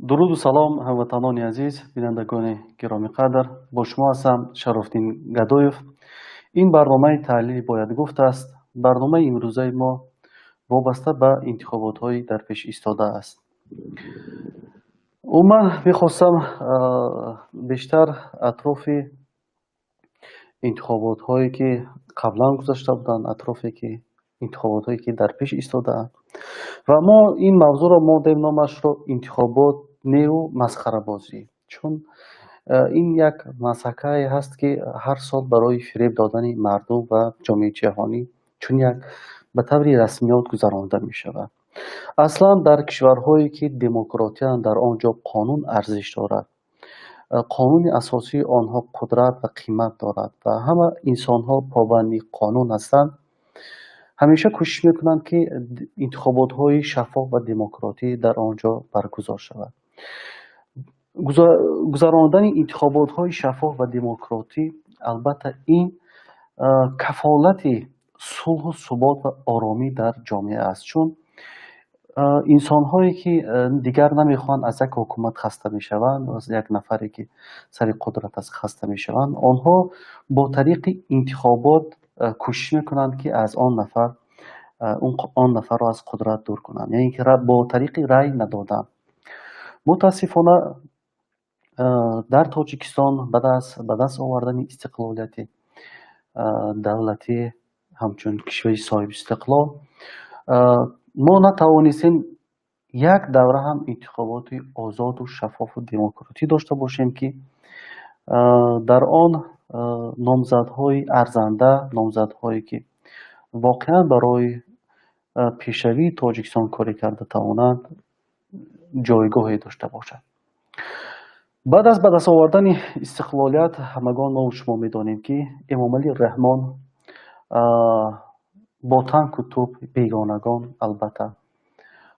Дуруду салом, ҳамватанони азиз, бинандагони гиромиқадр. Бо шумо ҳастам Шарофдин Гадоев. Ин барномаи таҳлили «Бояд гуфт» аст. Барномаи имрӯзаи мо вобаста ба интихоботҳои дар пеш истода аст. Умуман мехостам бештар атрофи интихоботҳое, ки қаблан гузашта буданд, атрофе ки интихоботҳое, ки дар пеш истодаанд, ва мо ин мавзӯъро мондем номашро «Интихобот неву масхарабозӣ», чун ин як масъалае ҳаст, ки ҳар сол барои фиреб додани мардум ва ҷомеаи ҷаҳонӣ чун як ба таври расмиёт гузаронида мешавад. Аслан дар кишварҳое, ки демократиянд, дар он ҷо қонун арзиш дорад, қонуни асосии онҳо қудрат ва қимат дорад ва ҳама инсонҳо побанди қонун ҳастанд. Ҳамеша кӯшиш мекунанд, ки интихоботҳои шаффоф ва демократӣ дар он ҷо баргузор шавад. Гузаронидани интихоботҳои шаффоф ва демократӣ, албатта, ин кафолати сулҳу субот ва оромӣ дар ҷомеа аст, чун инсонҳое, ки дигар намехоҳанд, аз як ҳукумат хаста мешаванд, аз як нафаре, ки сари қудрат аст, хаста мешаванд, онҳо бо тариқи интихобот кӯшиш мекунанд, ки аз он нафар он нафарро аз қудрат дур кунанд, яъне ки бо тариқи рай надодан. Мутаассифона, дар Тоҷикистон баъд аз ба даст овардани истиқлолияти давлатӣ, ҳамчун кишвари соҳибистиқлол, мо натавонистем як давра ҳам интихоботи озоду шаффофу демократӣ дошта бошем, ки дар он номзадҳои арзанда, номзадҳое, ки воқеан барои пешравии Тоҷикистон корӣ карда тавонанд, ҷойгоҳе дошта бошад. Баъд аз ба даст овардани истиқлолият, ҳамагон мову шумо медонем, ки Эмомалӣ Раҳмон бо танку тӯб, бегонагон, албатта,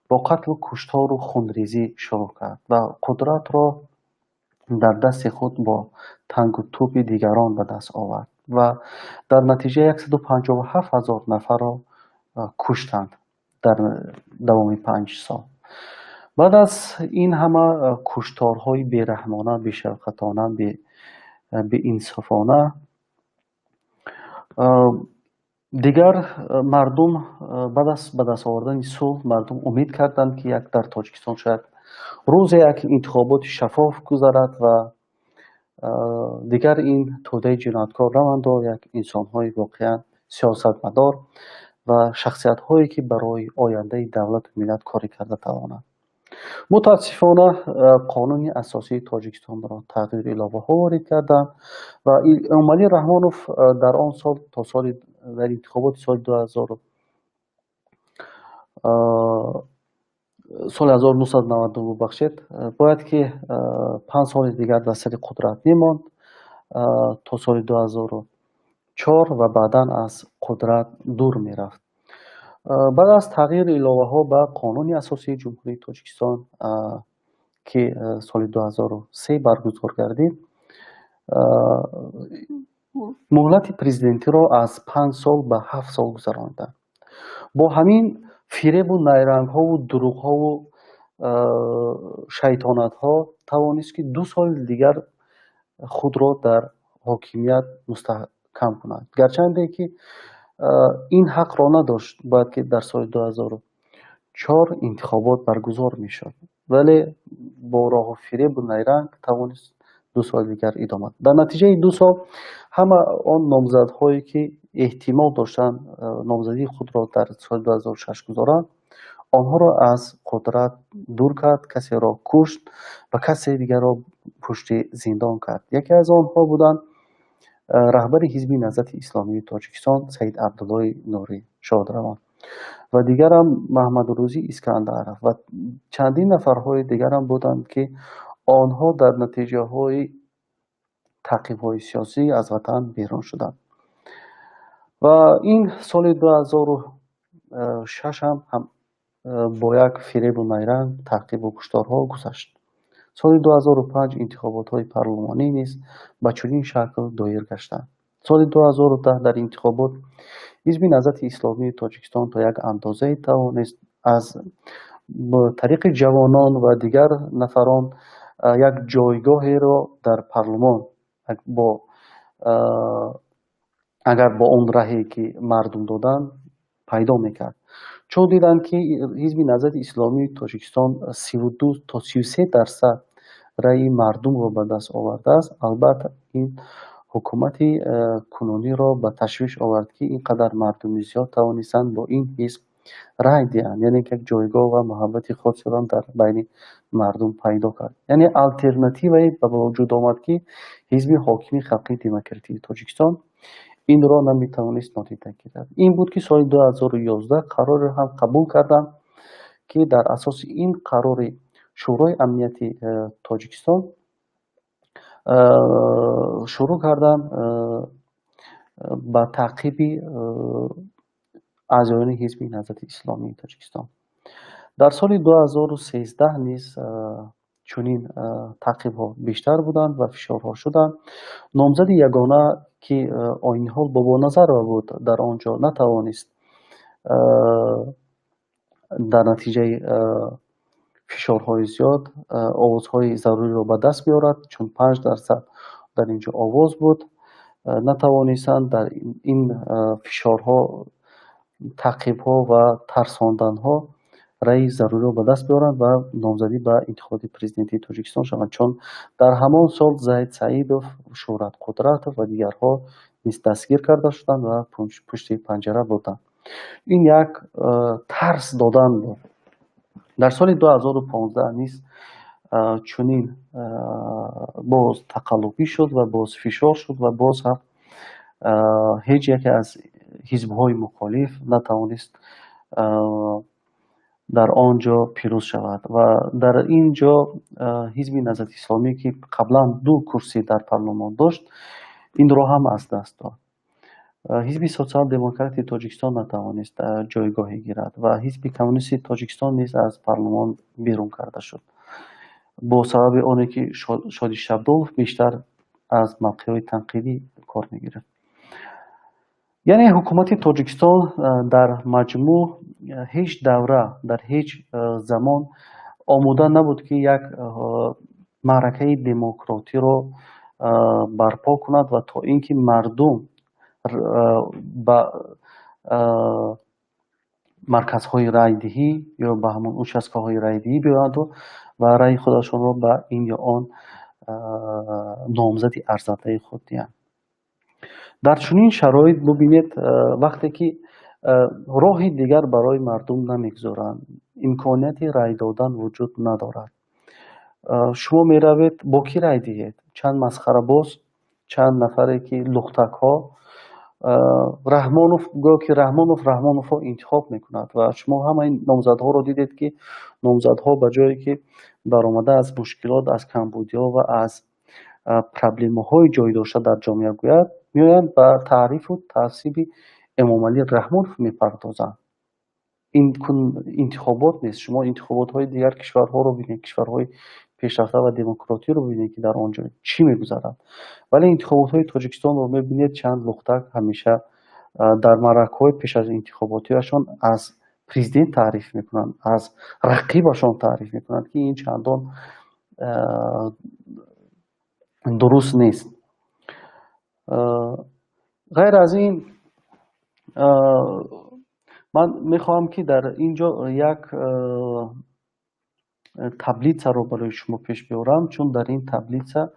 бо қатлу куштору хунрезӣ шурӯъ кард ва қудратро дар дасти худ бо тангу тӯби дигарон ба даст овард ва дар натиҷа 157 000 нафарро куштанд дар давоми 5 сол. Баъд аз ин ҳама кушторҳои бераҳмона, бешафқатона, беинсофона, дигар мардум баъд аз ба даст овардани сулҳ, мардум умед карданд, ки як дар Тоҷикистон шояд рӯзе як интихоботи шаффоф гузарад ва дигар ин тӯдаи ҷинояткор раванду як инсонҳои воқеан сиёсатмадор ва шахсиятҳое, ки барои ояндаи давлату миллат корӣ карда тавонанд. Мутаассифона, қонуни асосии Тоҷикистонро тағйиру иловаҳо ворид карданд ва Эмомалӣ Раҳмонов дар он сол то соли дар интихоботи соли дуҳазору соли 1992, бубахшед, бояд ки 5 соли дигар дар сари қудрат мемонд то соли 2004 ва баъдан аз қудрат дур мерафт. Баъд аз тағйиру иловаҳо ба қонуни асосии Ҷумҳурии Тоҷикистон, ки соли 2003 баргузор гардид, муҳлати президентиро аз 5 сол ба 7 сол гузарониданд. Бо ҳамин фиребу найрангҳову дурӯғҳову шайтонатҳо тавонист, ки 2 соли дигар худро дар ҳокимият мустаҳкам кунад, гарчанде ки ин ҳақро надошт. Бояд ки дар соли 2004 интихобот баргузор мешуд, вале бо роҳу фиребу найранг тавонист 2 соли дигар идома. Дар натиҷаи 2 сол ҳама он номзадҳое, ки эҳтимол доштанд номзадии худро дар соли 2006 гузоранд, Онҳоро аз қудрат дур кард, касеро кушт ва касе дигарро пушти зиндон кард. Яке аз онҳо буданд раҳбари Ҳизби Наҳзати Исломии Тоҷикистон Саид Абдуллои Нурӣ шодравон ва дигарам Маҳмадрӯзӣ Искандаров ва чандин нафарҳои дигарам буданд, ки онҳо дар натиҷаҳои таъқибҳои сиёсӣ аз ватан берун шуданд. Ва ин соли 2006 ҳам бо як фиребу найранг, таъқибу кушторҳо гузашт. Соли 2005 интихоботҳои парлумонӣ низ ба чунин шакл доир гаштанд. Соли 2010 дар интихобот Ҳизби Наҳзати Исломии Тоҷикистон то як андозае тавонист аз тариқи ҷавонон ва дигар нафарон як ҷойгоҳеро дар парлумон бо агар бо он раҳе ки мардум доданд пайдо мекард. Чун диданд, ки Ҳизби Наҳзати Исломии Тоҷикистон 32 то 33% раъи мардумро ба даст овардааст, албатта, ин ҳукумати кунуниро ба ташвиш овард, ки ин қадар мардуми зиёд тавонистанд бо ин ҳизб рай диҳанд, яъне ки як ҷойгоҳ ва муҳаббати хосеро дар байни мардум пайдо кард. Яъне алтернативае ба вуҷуд омад, ки ҳизби ҳокими Халқии Демократии Тоҷикистон инро наметавонист нодида гирад. Ин буд, ки соли 2011 қароре ҳам қабул карданд, ки дар асоси ин қарори Шӯрои амнияти Тоҷикистон шурӯъ карданд ба таъқиби аъзоёни Ҳизби Наҳзати Исломии Тоҷикистон. Дар соли 2013 низ чунин таъқибҳо бештар буданд ва фишорҳо шуданд. Номзади ягона, ки Оиниҳол Бобоназарова буд, дар он ҷо натавонист дар натиҷаи фишорҳои зиёд овозҳои заруриро ба даст биёрад, чун 5% дар ин ҷо овоз буд. Натавонистанд дар ин фишорҳо, таъқибҳо ва тарсонданҳо раъи заруриро ба даст биёранд ва номзадӣ ба интихоботи президентии Тоҷикистон шаванд, чун дар ҳамон сол Зайд Саидов, Шӯҳрат Қудратов ва дигарҳо низ дастгир карда шуданд ва пушти панҷара буданд. Ин як тарс додан буд. Дар соли 2015 низ чунин боз тақаллубӣ шуд ва боз фишор шуд ва боз ҳам ҳеҷ яке аз ҳизбҳои мухолиф натавонист дар он ҷо пирӯз шавад. Ва дар ин ҷо Ҳизби Наҳзати Исломӣ, ки қаблан ду курсӣ дар парлумон дошт, инро ҳам аз даст дод. Ҳизби Социал-демократи Тоҷикистон натавонист ҷойгоҳе гирад ва Ҳизби Коммунисти Тоҷикистон низ аз парлумон берун карда шуд бо сабаби оне ки Шоди Шабдолов бештар аз мавқеъҳои танқидӣ кор мегирифт. Яъне ҳукумати Тоҷикистон дар маҷмӯъ ҳеҷ давра, дар ҳеҷ замон омода набуд, ки як маъракаи демократиро барпо кунад ва то ин ки мардум ба марказҳои райдиҳӣ ё ба ҳамон участкаҳои райдиҳӣ биёянду ва раъи худашонро ба ин ё он номзади арзандаи худ диҳанд. Дар чунин шароит бубинед, вақте ки роҳи дигар барои мардум намегузоранд, имконияти рай додан вуҷуд надорад, шумо меравед, бо кӣ рай диҳед? Чанд масхарабоз, чанд нафаре ки лухтакҳо. Раҳмонов гӯё ки Раҳмонов Раҳмоновро интихоб мекунад ва шумо ҳамаи номзадҳоро дидед, ки номзадҳо ба ҷое ки баромада аз мушкилот, аз камбудиҳо ва аз проблемаҳои ҷой дошта дар ҷомеа гӯяд, меоянд, ба таърифу тавсифи Эмомалӣ Раҳмонов мепардозанд. Ин интихобот нест. Шумо интихоботҳои дигар кишварҳоро бинед, кишварҳои пешрафта ва демократиро бибинед, ки дар он ҷо чӣ мегузарад. Вале интихоботҳои Тоҷикистонро мебинед, чанд лухтак ҳамеша дар маъракаҳои пеш аз интихоботиашон аз президент таъриф мекунанд, аз рақибашон таъриф мекунанд, ки ин чандон дуруст нест. Ғайр аз ин, ман мехоҳам, ки дар ин ҷо як таблицаро барои шумо пеш биёрам, чун дар ин таблица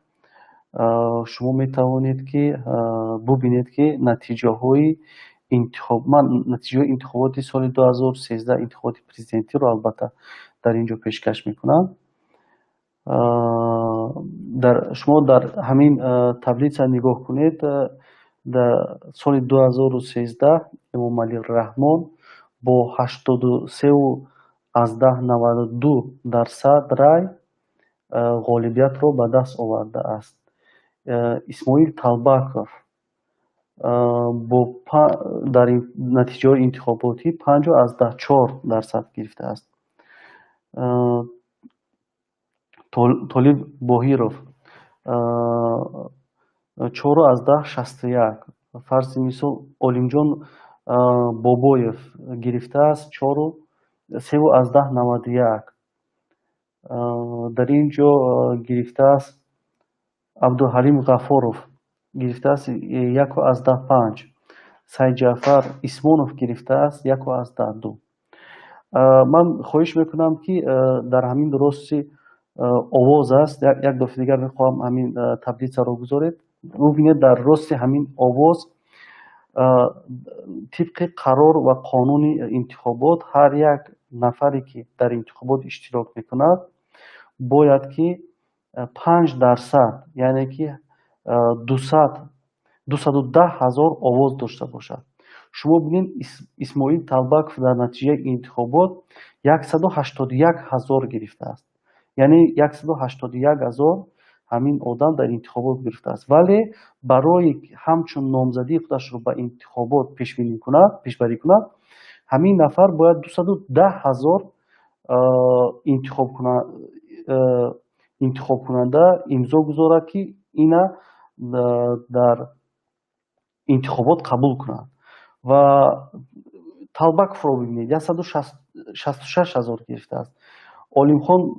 шумо метавонед, ки бубинед, ки натиҷаҳои Интихоб, ман натиҷаҳои интихоботи соли 2013, интихоботи президентиро албатта дар ин ҷо пешкаш мекунам. Дар шумо дар ҳамин таблица нигоҳ кунед, дар соли 2013 Эмомалӣ Раҳмон бо 83,92% рай ғолибиятро ба даст овардааст. Исмоил Талбаков бо дар натиҷаҳои интихоботӣ 5,4% гирифтааст. Толиб Боҳиров 4,61. Фарзи мисол, Олимҷон Бобоев гирифтааст чору 3,91. Дар ин ҷо гирифтааст Абдуҳалим Ғафуров, гирифтааст 1,5. Сайдҷаъфар Исмонов гирифтааст 1,2. Ман хоҳиш мекунам, ки дар ҳамин рости овоз аст, як дафъа дигар мехоҳам ҳамин таблицаро гузоред, бубинед, дар рости ҳамин овоз тибқи қарор ва қонуни интихобот ҳар як нафаре, ки дар интихобот иштирок мекунад, бояд ки 5%, яъне ки 210 000 овоз дошта бошад. Шумо бинед, Исмоил Талбаков дар натиҷаи интихобот 181 000 гирифтааст, яъне 181 000 ҳамин одам дар интихобот гирифтааст. Вале барои ҳамчун номзадии худашро ба интихобот пешбинӣ кунад, пешбарӣ кунад, ҳамин нафар бояд 210 000 интихобкунанда имзо гузорад, ки ина дар интихобот қабул кунад. Ва Талбаковро бибинед, 166 000 гирифтааст. Олимхон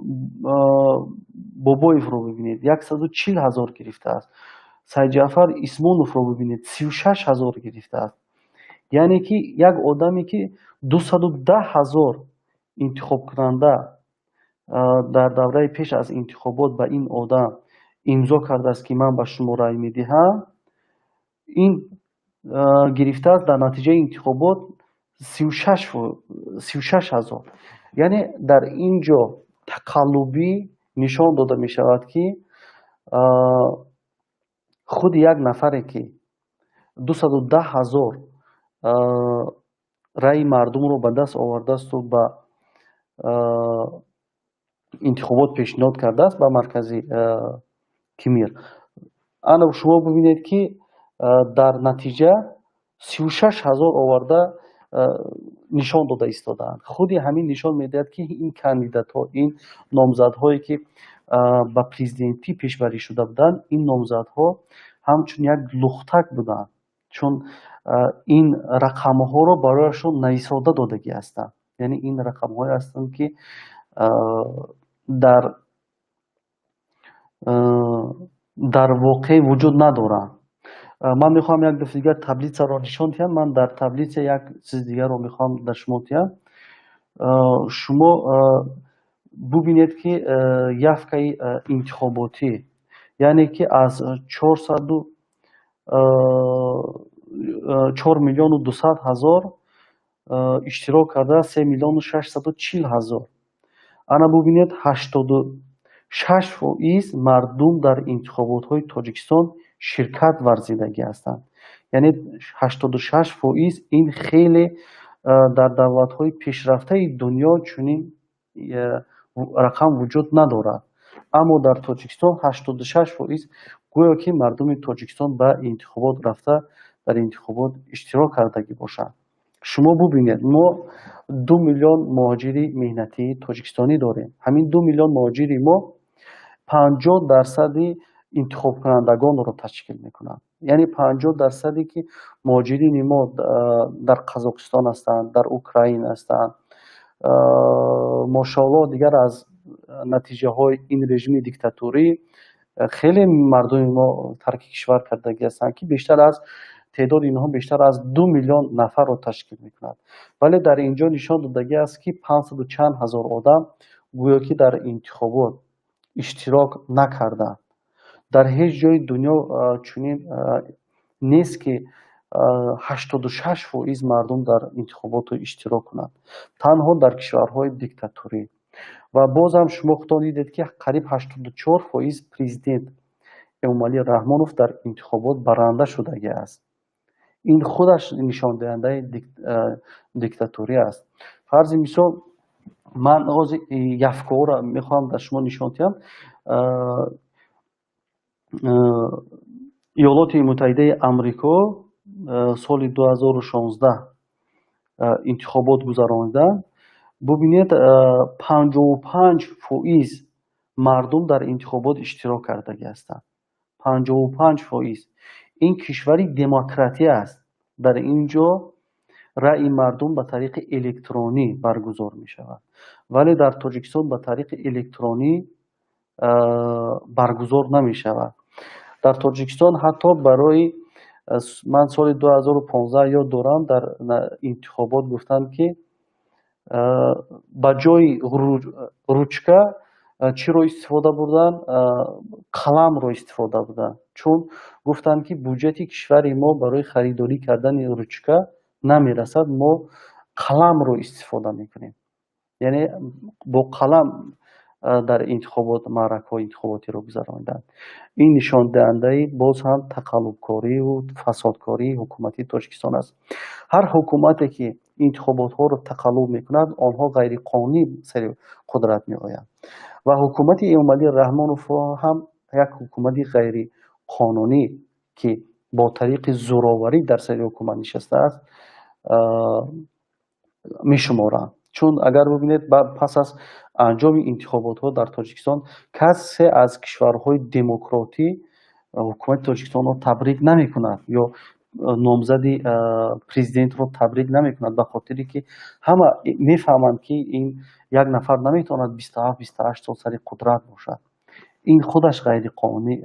Бобоевро бибинед, 140 000 гирифтааст. Сайдҷаъфар Исмоновро бибинед, 36 000 гирифтааст. Яъне ки як одаме, ки 210 000 интихобкунанда дар давраи пеш аз интихобот ба ин одам имзо кардааст, ки ман ба шумо рай медиҳам, ин гирифтааст дар натиҷаи интихобот 36 000. Яъне дар ин ҷо тақаллубӣ нишон дода мешавад, ки худи як нафаре, ки 210 000 раи мардумро ба даст овардаасту ба интихобот пешниҳод кардааст ба маркази КМИР, ана шумо бибинед, ки дар натиҷа 36 000 оварда нишон дода истодаанд. Худи ҳамин нишон медиҳад, ки ин кандидатҳо, ин номзадҳое, ки ба президентӣ пешбарӣ шуда буданд, ин номзадҳо ҳамчун як лухтак буданд, чун ин рақамҳоро барояшон нависода додагӣ ҳастанд. Яъне ин рақамҳое ҳастанд, ки дар воқеъ вуҷуд надоранд. Ман мехоҳам як дафъа дигар таблицаро нишон диҳам. Ман дар таблица як чизи дигарро мехоҳам дар шумо диҳам. Шумо бубинед, ки явкаи интихоботӣ, яъне ки аз 4 200 000 иштирок кардааст 3 640 000. Ана бубинед, 86% мардум дар интихоботҳои Тоҷикистон ширкат варзидагӣ ҳастанд. Яъне 86%, ин хеле дар давлатҳои пешрафтаи дунё чунин рақам вуҷуд надорад, аммо дар Тоҷикистон 86%, гӯё ки мардуми Тоҷикистон ба интихобот рафта, дар интихобот иштирок кардагӣ бошанд. Шумо бубинед, мо 2 миллион муҳоҷири меҳнатии тоҷикистонӣ дорем. Ҳамин 2 миллион муҳоҷири мо 50 дарсади интихобкунандагонро ташкил мекунанд. Яъне 50 дарсаде, ки муҳоҷирини мо дар Қазоқистон ҳастанд, дар Украина ҳастанд, мошоалло, дигар аз натиҷаҳои ин режими диктатурӣ хеле мардуми мо тарки кишвар кардагӣ ҳастанд, ки бештар аз теъдоди инҳо бештар аз 2 миллион нафарро ташкил мекунад. Вале дар ин ҷо нишон додагӣ аст, ки панҷсаду чанд ҳазор одам гӯё ки дар интихобот иштирок накарданд. Дар ҳеҷ ҷои дунё чунин нест, ки 86% мардум дар интихоботҳо иштирок кунанд. Танҳо дар кишварҳои диктатурӣ. Ва бозам шумо худтон дидед, ки қариб 84% президент Эмомалӣ Раҳмонов дар интихобот баранда шудагӣ аст. Ин худаш нишондиҳандаи диктатурӣ аст. Фарзи мисол, ман ҳозир явкаҳоро мехоҳам дар шумо нишон диҳам. Иёлоти Муттаҳидаи Амрико соли 2016 интихобот гузарониданд. Бубинед, 55% мардум дар интихобот иштирок кардагӣ ҳастанд. 55%. Ин кишвари демократӣ аст. Дар ин ҷо раъи мардум ба тариқи электронӣ баргузор мешавад. Вале дар Тоҷикистон ба тариқи электронӣ баргузор намешавад. Дар Тоҷикистон ҳатто барои ман соли 2015 ёд дорам, дар интихобот гуфтанд, ки ба ҷои ручка чиро истифода бурданд? Қаламро истифода бурданд. Чун гуфтанд, ки буҷети кишвари мо барои харидорӣ кардани ручка намерасад, мо қаламро истифода мекунем. Яъне бо қалам дар интихобот маъракаҳои интихоботиро гузарониданд. Ин нишондиҳандаи боз ҳам тақаллубкориву фасодкории ҳукумати Тоҷикистон аст. Ҳар ҳукумате, ки интихоботҳоро тақаллуб мекунад, онҳо ғайриқонунӣ сари қудрат меоянд. Ва ҳукумати Эмомалӣ Раҳмонов ҳам як ҳукумати ғайриқонунӣ, ки бо тариқи зӯроварӣ дар сари ҳукумат нишастааст, мешуморанд. Чун агар бубинед, пас аз анҷоми интихоботҳо дар Тоҷикистон касе аз кишварҳои демократӣ ҳукумати Тоҷикистонро табрик намекунад ё номзади президентро табрик намекунад, ба хотире ки ҳама мефаҳманд, ки ин як нафар наметавонад 27, 28 сол сари қудрат бошад. Ин худаш ғайриқонунӣ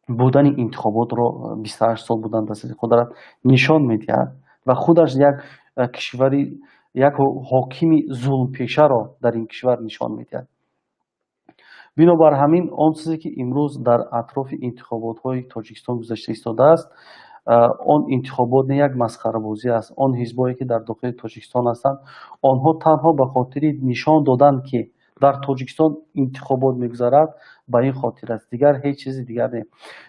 будани интихоботро, 28 сол будан дар сари қудрат нишон медиҳад ва худаш як кишвари, як ҳокими зулмпешаро дар ин кишвар нишон медиҳад. Бинобар ҳамин, он чизе, ки имрӯз дар атрофи интихоботҳои Тоҷикистон гузашта истодааст, он интихобот не, як масхарабозӣ аст. Он ҳизбҳое, ки дар дохили Тоҷикистон ҳастанд, онҳо танҳо ба хотири нишон додан, ки дар Тоҷикистон интихобот мегузарад, ба ин хотир аст, дигар ҳеҷ чизи дигар не.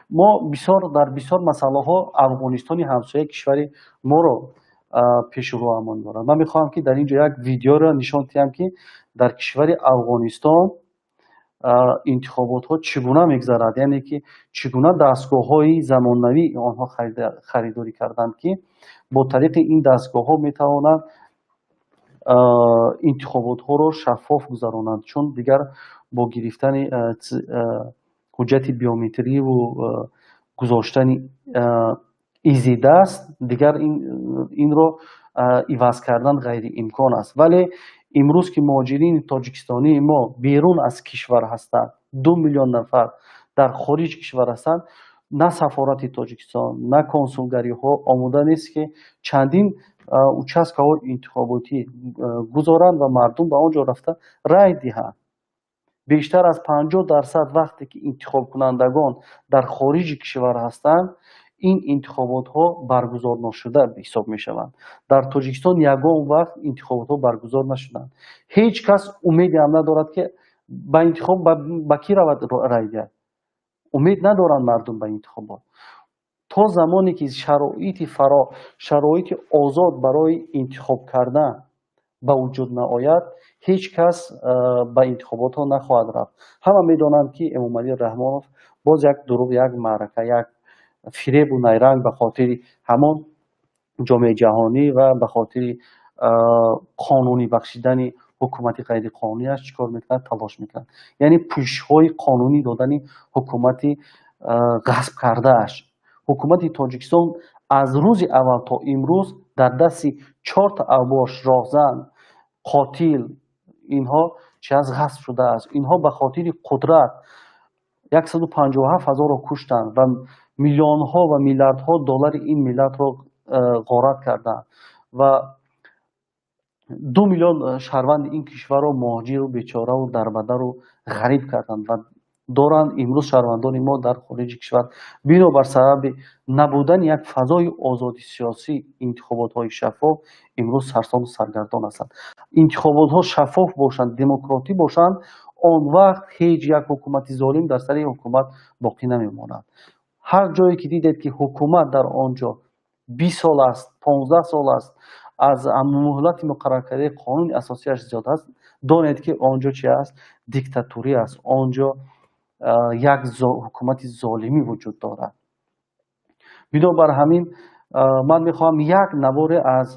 Мо бисёр дар бисёр масъалаҳо Афғонистони ҳамсояи кишвари моро пеши рӯамон дорад. Ман мехоҳам, ки дар ин ҷо як видеоро нишон диҳам, ки дар кишвари Афғонистон интихоботҳо чӣ гуна мегузарад, яъне ки чӣ гуна дастгоҳҳои замонавӣ онҳо харидорӣ карданд, ки бо тариқи ин дастгоҳҳо метавонанд интихоботҳоро шаффоф гузаронанд. Чун дигар бо гирифтани ҳуҷҷати биометрииву гузоштани изи даст дигар инро иваз кардан ғайриимкон аст. Вале имрӯз, ки муҳоҷирини тоҷикистонии мо берун аз кишвар ҳастанд, 2 миллион нафар дар хориҷи кишвар ҳастанд, на сафорати Тоҷикистон, на консулгариҳо омода нест, ки чандин участкаҳои интихоботӣ гузоранд ва мардум ба он ҷо рафта рай диҳанд. Бештар аз 50% вақте ки интихобкунандагон дар хориҷи кишвар ҳастанд, ин интихоботҳо баргузорношуда ҳисоб мешаванд. Дар Тоҷикистон ягон вақт интихоботҳо баргузор нашуданд. Ҳеҷ кас умеде ҳам надорад, ки ба интихоб ба кӣ равад, рай диҳад. Умед надоранд мардум ба интихобот. То замоне ки шароити фаро шароити озод барои интихоб кардан ба вуҷуд наояд, ҳеҷ кас ба интихоботҳо нахоҳад рафт. Ҳама медонанд, ки Эмомалӣ Раҳмонов боз як дурӯғ, як маърака, як фиребу найранг ба хотири ҳамон ҷомеаи ҷаҳонӣ ва ба хотири қонунӣ бахшидани ҳукумати ғайриқонунияш чӣ кор мекунад, талош мекунад, яъне пӯшишҳои қонунӣ додани ҳукумати ғасб кардааш. Ҳукумати Тоҷикистон аз рӯзи аввал то имрӯз дар дасти чорта авбош, роҳзан, қотил, инҳо чи аз ғасб шудааст. Инҳо ба хотири қудрат 157 ҳазорро куштанд ва миллионҳо ва миллиардҳо доллари ин миллатро ғорат карданд ва 2 миллион шаҳрванди ин кишварро муҳоҷиру бечораву дарбадару ғариб карданд ва Доранд имрӯз шаҳрвандони мо дар хориҷи кишвар бинобар сабаби набудани як фазои озоди сиёсӣ, интихоботҳои шаффоф, имрӯз сарсону саргардон ҳастанд. Интихоботҳо шаффоф бошанд, демократӣ бошанд, он вақт ҳеҷ як ҳукумати золим дар сари ҳукумат боқӣ намемонад. Ҳар ҷое ки дидед, ки ҳукумат дар он ҷо 20 сол аст, 15 сол аст, аз муҳлати муқарраркардаи қонуни асосиаш зиёд аст, донед, ки он ҷо чи аст? Диктатурӣ аст. Он ҷо як ҳукумати золимӣ вуҷуд дорад. Бинобар ҳамин ман мехоҳам як наворе аз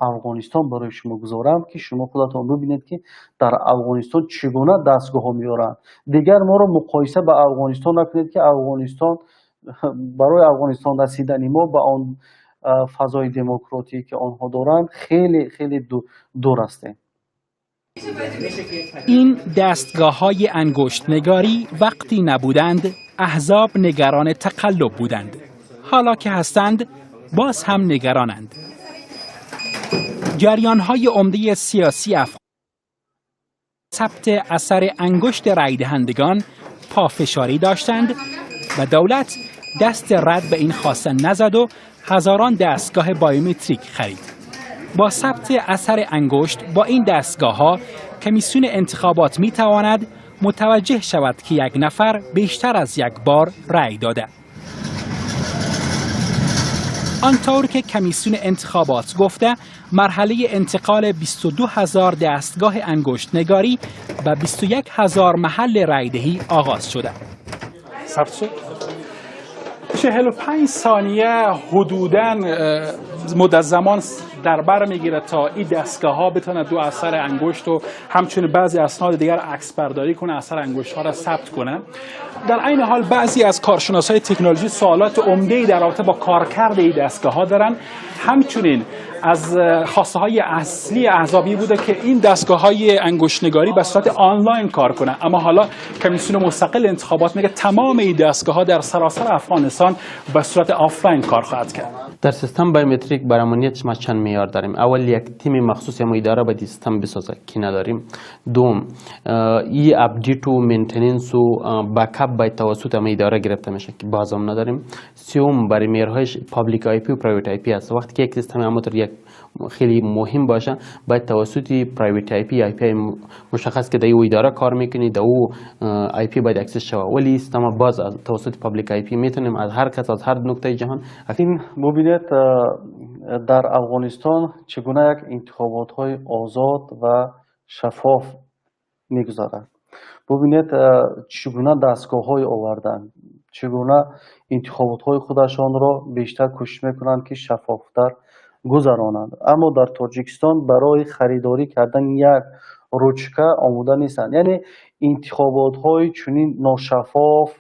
Афғонистон барои шумо гузорам, ки шумо худатон бибинед, ки дар Афғонистон чӣ гуна дастгоҳҳо меоранд. Дигар моро муқоиса ба Афғонистон накунед, ки Афғонистон, барои Афғонистон расидани мо ба он фазои демократӣ, ки онҳо доранд, хеле хеле дур ҳастем. این دستگاه های انگشت نگاری وقتی نبودند، احزاب نگران تقلب بودند. حالا که هستند، باز هم نگرانند. جریان های عمده سیاسی افغان ثبت اثر انگشت رای دهندگان پافشاری داشتند و دولت دست رد به این خواسته نزد و هزاران دستگاه بایومتریک خرید. با ثبت اثر انگشت با این دستگاه ها، کمیسیون انتخابات می تواند متوجه شود که یک نفر بیشتر از یک بار رأی داده. آنطور که کمیسیون انتخابات گفته، مرحله انتقال 22 هزار دستگاه انگشت نگاری به 21 هزار محل رایدهی آغاز شده. ثبت شد. 45 ثانیه حدوداً مدت زمان در بر میگیره تا این دستگاه ها بتونه دو اثر انگشت و همچنین بعضی اسناد دیگر عکس برداری کنه، اثر انگشت ها را ثبت کنه. در عین حال بعضی از کارشناسای تکنولوژی سوالات عمده در رابطه با کارکرد این دستگاه ها دارن. همچنین از خواسته های اصلی احزابی بوده که این دستگاه های انگشت نگاری به صورت آنلاین کار کنه، اما حالا کمیسیون مستقل انتخابات میگه تمام این دستگاه ها در سراسر افغانستان به صورت آفلاین کار خواهد کرد. در سیستم بایومتریک برای امنیت ما چند معیار داریم. اول، یک تیم مخصوص یا اداره باید سیستم بسازه که نداریم. دوم، ای update و maintenance و backup باید توسط امی اداره گرفته میشه که بازم نداریم. سوم، برای معیارهایش public IP و private IP است. وقتی که یک سیستم همونطور یک خیلی مهم باشه، باید توسط private IP، IP مشخص که در او اداره کار میکنی، در او IP باید access شود، ولی سیستم باز از توسط public IP میتونیم از هر کس از هر نقطه جهان. این ببینید در افغانستان چگونه یک انتخابات های آزاد و شفاف میگذارد. ببینید چگونه دستگاه های آوردن، چگونه انتخابات های خودشان را بیشتر کوشش میکنند که شفافتر گذرانند. اما در تاجیکستان برای خریداری کردن یک ручка омода нестанд. Яъне интихоботҳои чунин ношаффоф,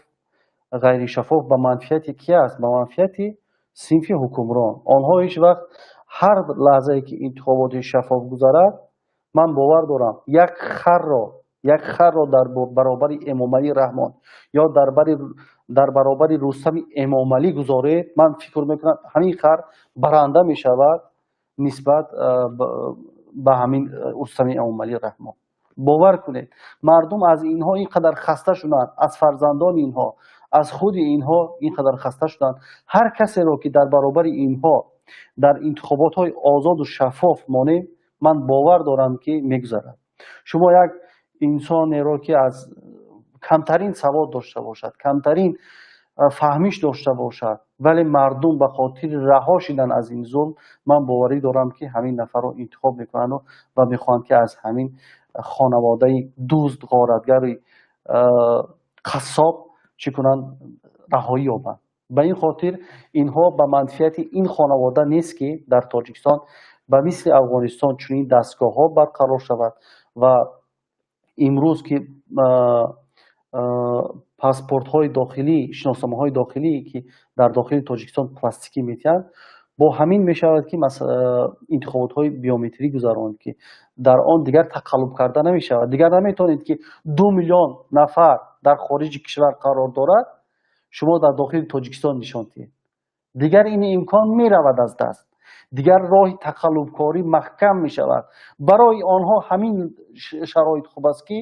ғайришаффоф ба манфиати ки аст? Ба манфиати синфи ҳукмрон. Онҳо ҳеҷ вақт, ҳар лаҳзае ки интихоботи шаффоф гузарад, ман бовар дорам, як харро дар баробари Эмомалӣ Раҳмон ё дар баробари Рустами Эмомалӣ гузоред, ман фикр мекунам, ҳамин хар баранда мешавад нисбат ба ҳамин Рустами Эмомалӣ Раҳмон. Бовар кунед, мардум аз инҳо ин қадар хаста шуданд, аз фарзандони инҳо, аз худи инҳо ин қадар хаста шуданд. Ҳар касеро ки дар баробари инҳо дар интихоботҳои озоду шаффоф монем, ман бовар дорам, ки мегузарад. Шумо як инсонеро, ки аз камтарин савод дошта бошад, камтарин фаҳмиш дошта бошад, вале мардум ба хотири раҳо шидан аз ин зулм, ман боварӣ дорам, ки ҳамин нафарро интихоб мекунанд ва мехоҳанд, ки аз ҳамин хонаводаи дузд, ғоратгари қассоб чӣ кунанд? Раҳоӣ ёбанд. Ба ин хотир инҳо ба манфиати ин хонавода нест, ки дар Тоҷикистон ба мисли Афғонистон чунин дастгоҳҳо барқарор шавад. Ва имрӯз ки паспортҳои дохилӣ, шиносномаҳои дохилӣ, ки дар дохили Тоҷикистон пластикӣ метиҳанд, бо ҳамин мешавад, ки интихоботҳои биометрӣ гузаронад, ки дар он дигар тақаллуб карда намешавад. Дигар наметавонед, ки 2 миллион нафар дар хориҷи кишвар қарор дорад, шумо дар дохили Тоҷикистон нишон диҳед. Дигар ин имкон меравад аз даст, дигар роҳи тақаллубкорӣ маҳкам мешавад. Барои онҳо ҳамин шароит хуб аст, ки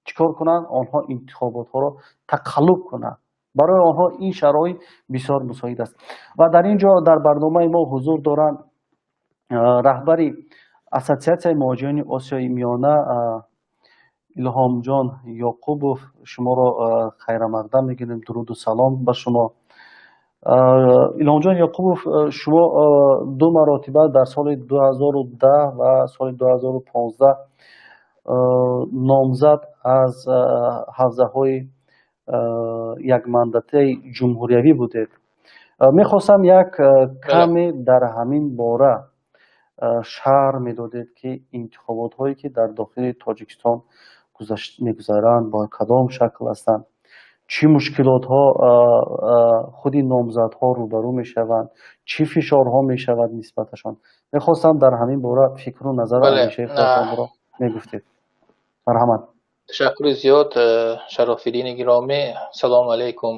Чӣ кор кунанд? Онҳо интихоботҳоро тақаллуб кунанд. Барои онҳо ин шароит бисёр мусоид аст. Ва дар ин ҷо дар барномаи мо ҳузур доранд раҳбари Ассотсиатсияи муҳоҷирони Осиёи Миёна Илҳомҷон Ёқубов. Шуморо хайрамақдам мегирем, дуруду салом ба шумо. Илҳомҷон Ёқубов, шумо ду маротиба дар соли 2010 ва соли 2015 номзад аз ҳавзаҳои якмандатаи ҷумҳуриявӣ будед. Мехостам як каме дар ҳамин бора шарҳ медодед, ки интихоботҳое, ки дар дохили Тоҷикистон мегузаранд, бо кадом шакл ҳастанд, чӣ мушкилотҳо худи номзадҳо рӯбарӯ мешаванд, чӣ фишорҳо мешавад нисбаташон. Мехостам дар ҳамин бора фикру назару андешаи худатонро мегуфтед. Марҳамат. Ташаккури зиёд, Шарофиддини гиромӣ. Салому алайкум,